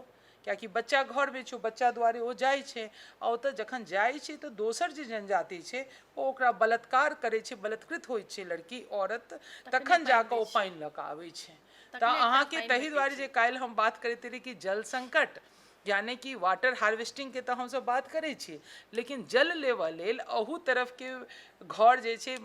कियाकि बच्चा घरमे छौ, बच्चा दुआरे ओ जाइ छै आ ओतऽ जखन जाइ छै तऽ दोसर जे जनजाति छै ओ ओकरा बलात्कार करै छै, बलात्कृत होइ छै लड़की औरत, तखन जाकऽ ओ पानि लऽ कऽ आबै छै। तऽ अहाँके ताहि दुआरे जे काल्हि हम बात करैत रही कि जल संकट यानि कि वाटर हार्वेस्टिंगके तऽ हमसब बात करै छी, लेकिन जल लेबऽ लेल अहू तरफके घर जे छै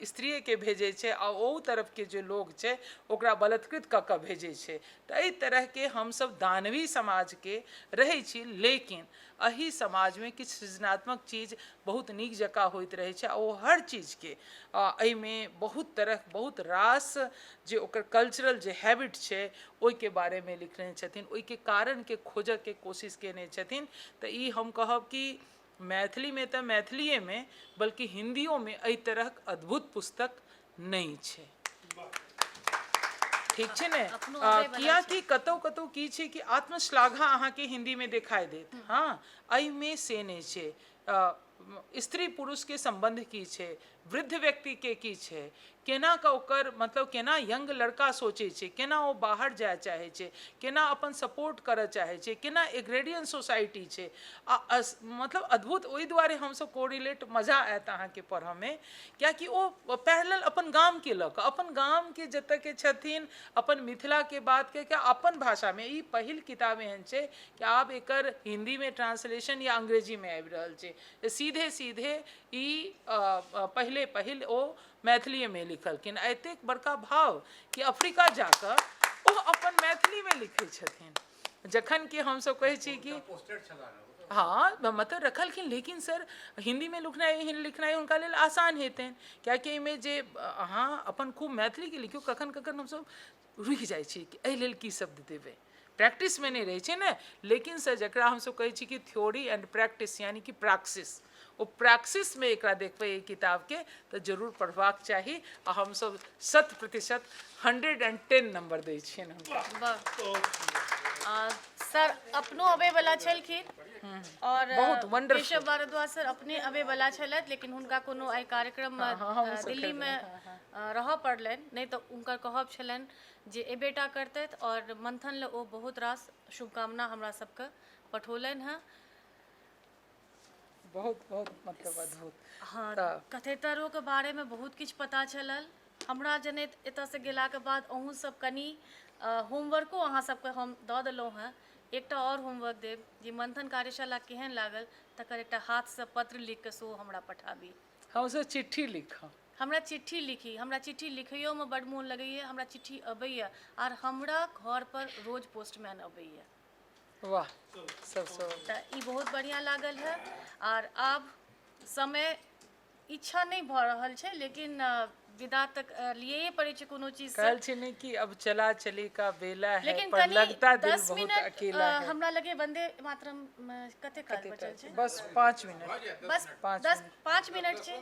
स्त्रिएके भेजै छै आ ओहू तरफके जे लोग छै ओकरा बलात्कृत कऽ कऽ भेजै छै। तऽ एहि तरहके हमसब दानवी समाजके रहै छी, लेकिन एहि समाजमे किछु सृजनात्मक चीज बहुत नीक जकाँ होइत रहै छै आ ओ हर चीजके एहिमे बहुत तरह बहुत रास जे ओकर कल्चरल जे हैबिट छै ओहिके बारेमे लिखने छथिन, ओहिके कारणके खोजऽके कोशिश केने छथिन। तऽ ई हम कहब कि मैथिलीमे तऽ मैथिलीएमे बल्कि हिन्दियोमे एहि तरहक अद्भुत पुस्तक नहि छै। ठीक छै ने? कियाकि कतौ कतौ की छै कि आत्मश्लाघा अहाँके हिन्दीमे देखाइ देत, हँ एहिमे से नहि छै। स्त्री पुरुषके सम्बन्ध की छै, वृद्ध व्यक्तिके की छै, केना कऽ ओकर मतलब केना यंग लड़का सोचै छै, केना ओ बाहर जाय चाहै छै, केना अपन सपोर्ट करऽ चाहै छै, केना एग्रेडियन सोसाइटी छै, आ मतलब अद्भुत। ओहि दुआरे हमसब कोरिलेट मजा आयत अहाँके पढ़ऽमे, कियाकि ओ पैरेलल अपन गामके लऽ कऽ, अपन गामके जतऽके छथिन, अपन मिथिलाके बात कऽ कऽ अपन भाषामे ई पहिल किताब एहन छै कि आब एकर हिन्दीमे ट्रांसलेशन या अंग्रेजीमे आबि रहल छै। सीधे सीधे ई पहिले पहिल ओ मैथिलीएमे लिखलखिन, आ एतेक बड़का भाव कि अफ्रीका जाकऽ ओ अपन मैथिलीमे लिखै छथिन, जखन कि हमसब कहै छी कि हँ मतलब रखलखिन, लेकिन सर हिन्दीमे लिखनाइ लिखनाइ हुनका लेल आसान हेतनि, कियाकि एहिमे जे अहाँ अपन खूब मैथिलीके लिखियौ, कखन कखन हमसब रुकि जाइ छी कि एहि लेल की शब्द देबै, प्रैक्टिसमे नहि रहै छै ने। लेकिन सर जकरा हमसब कहै छी कि थ्योरी एंड प्रैक्टिस यानि कि प्रैक्सिस, ओ प्रैक्सिसमे एकरा देखबै एहि किताबके तऽ जरूर पढ़बाक चाही, आ हमसब 100% 110 नम्बर दै छियनि हुनका। सर अपनो अबै वला छलखिन और बहुत वंडरफुल। केशव भारद्वाज सर अपने अबै वला छलथि, लेकिन हुनका कोनो एहि कार्यक्रममे दिल्लीमे रहऽ पड़लनि, नहि तऽ हुनकर कहब छलनि जे एबेटा करतथि। और मंथन लए ओ बहुत रास शुभकामना हमरा सबके पठौलनि हँ। बहुत बहुत मतलब अद्भुत। हँ, कथेतरोके बारेमे बहुत किछु पता चलल हमरा जनैत। एतऽसँ गेलाके बाद अहूँ सब कनि होमवर्को अहाँ सबके हम दऽ देलहुँ हँ, एकटा आओर होमवर्क देब जे मंथन कार्यशाला केहन लागल तकर एकटा हाथसँ पत्र लिखि कऽ सेहो हमरा पठाबी। हमसब चिट्ठी लिखब। हमरा चिट्ठी लिखी, हमरा चिट्ठी लिखैयोमे बड्ड मोन लगैए, हमरा चिट्ठी अबैए आर हमरा घरपर रोज पोस्टमैन अबैए। वाह, सबसँ तऽ ई बहुत बढ़िआँ लागल है। आर आब समय इच्छा नहि भऽ रहल छै, लेकिन विदा तक लिए पड़ै छै कोनो चीज। कहल छै ने कि अब चला चली का बेला है, लेकिन पर कनि लगता दिल 10 बहुत मिनट अकेला है। हमरा लगे वंदे मातरम कते काल बचल छै? बस 5 मिनट। बस 10 5 मिनट छै।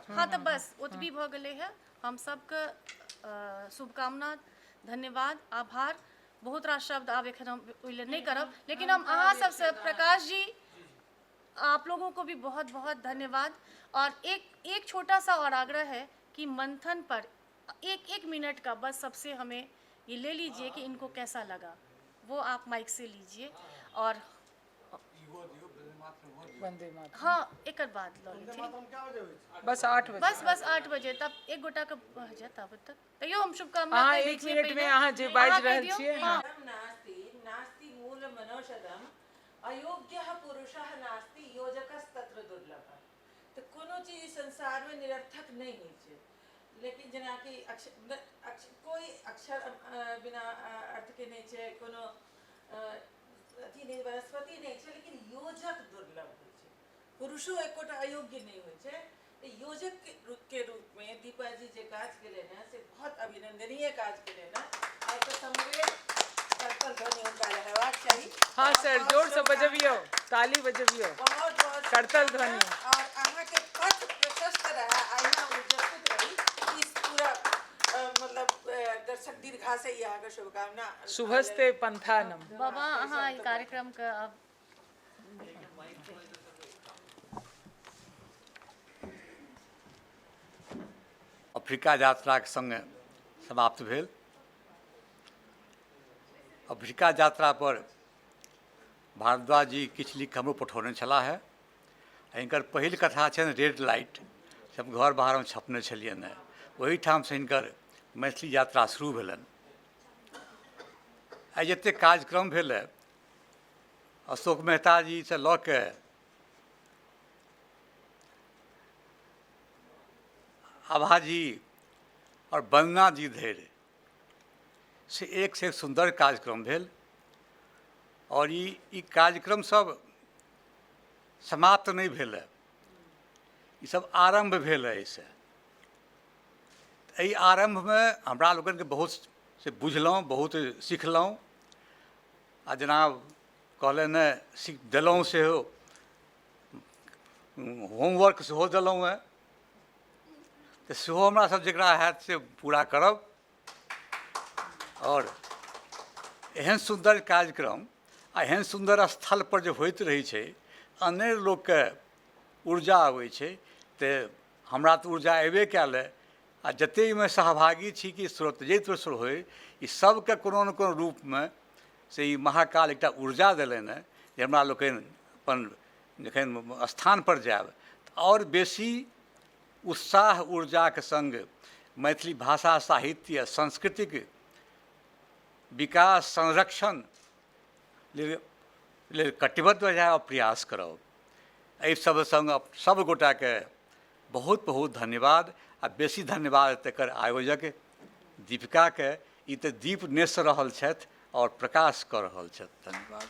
हाँ, तऽ बस ओतबी भऽ गेलै है। हम सबके शुभकामना, धन्यवाद, आभार। बहुत रास शब्द आब एखन हम ओहि लेल नहि करब, लेकिन हम अहाँ सबसँ, प्रकाश जी, आप लोगों को भी बहुत बहुत धन्यवाद। और एक एक छोटा सा और आग्रह है कि मंथन पर एक एक मिनट का बस सबसे हमें ये ले लीजिए कि इनको कैसा लगा, वो आप माइक से लीजिए। और वंदे मातरम। हाँ, एक बाद लऽ लेथिन। बस 8 बजे। बस बस 8 बजे तब एक गोटा के भऽ जायत ताबत तक। तैयो हम शुभकामना अहाँ कहि दै एक छियै मिनट में पहिने। अहाँ जे बाजि अहाँ कहि रहल दियौ। छियै। हाँ। नास्ति नास्ति मूल मनौषधम अयोग्यः पुरुषः नास्ति योजकस्तत्र दुर्लभः। तऽ कोनो चीज संसारमे निरर्थक नहि होइ छै, लेकिन जेनाकि अक्षर, कोइ अक्षर बिना अर्थके नहि छै, कोनो अथी नहि, वनस्पति नहि छै, लेकिन योजक दुर्लभ होइ छै। पुरुषो एकोटा अयोग्य नहि होइ छै। तऽ योजक के रूपमे दीपा जी जे काज केलनि हेँ से बहुत अभिनंदनीय काज केलनि हेँ। आ एकर समवेत करतल ध्वनि हुनका हेबाक चाही। हाँ सर, बहुत जोर से शुभकामना। बजबियौ, ताली बजबियौ। बहुत बहुत करतल शुभकामना। ध्वनि। और अहाँके पथ प्रशस्त रहै, अहिना ऊर्जस्वित रही, इस पूरा मतलब दर्शक दीर्घा से ई अहाँके शुभकामना। शुभस्ते पंथानम। बाबा, अहाँ ई कार्यक्रमके आब अफ्रीका यात्राके सङ्गे समाप्त भेल। अफ्रीका यात्रापर भारद्वाज जी किछु लिख हमरो पठौने छलाह हे। हिनकर पहिल कथा छनि रेड लाइट, से हम घर बाहरमे छपने छलियनि हेँ। ओहिठामसँ हिनकर मैथिली यात्रा शुरू भेलनि। आइ जतेक कार्यक्रम भेल हे, अशोक मेहता जीसँ लऽ के आभाजी आओर वन्दना जी धरि, से एक से एक सुन्दर कार्यक्रम भेल। आओर ई कार्यक्रम सब समाप्त नहि भेल हँ, ई सब आरम्भ भेल हँ। एहिसँ एहि आरम्भमे हमरा लोकनिके बहुत से बुझलहुँ, बहुत सिखलहुँ। आ जेना कहलनि हँ, सीख देलहुँ सेहो, होमवर्क सेहो देलहुँ हेँ, तऽ सेहो हमरा सब जकरा हैत से पूरा करब। आओर एहन सुन्दर कार्यक्रम आ एहन सुन्दर स्थलपर जे होइत रहै छै, अनेक लोकके ऊर्जा अबै छै। तऽ हमरा तऽ ऊर्जा अयबे कयल हँ। आ जतेक एहिमे सहभागी छी कि स्रोत जे तरहसँ होइ, ई सबके कोनो ने कोनो रूपमे से ई महाकाल एकटा ऊर्जा देलनि हँ जे हमरा लोकनि अपन जखन स्थानपर जायब तऽ आओर बेसी उत्साह ऊर्जाके सङ्ग मैथिली भाषा, साहित्य आ संस्कृतिक विकास संरक्षण लेल कटिबद्ध भऽ जायब, प्रयास करब। एहि सब सङ्ग सब गोटाके बहुत बहुत धन्यवाद। आ बेसी धन्यवाद तकर आयोजक दीपिकाके। ई तऽ दीप नेस रहल छथि आओर प्रकाश कऽ रहल छथि। धन्यवाद।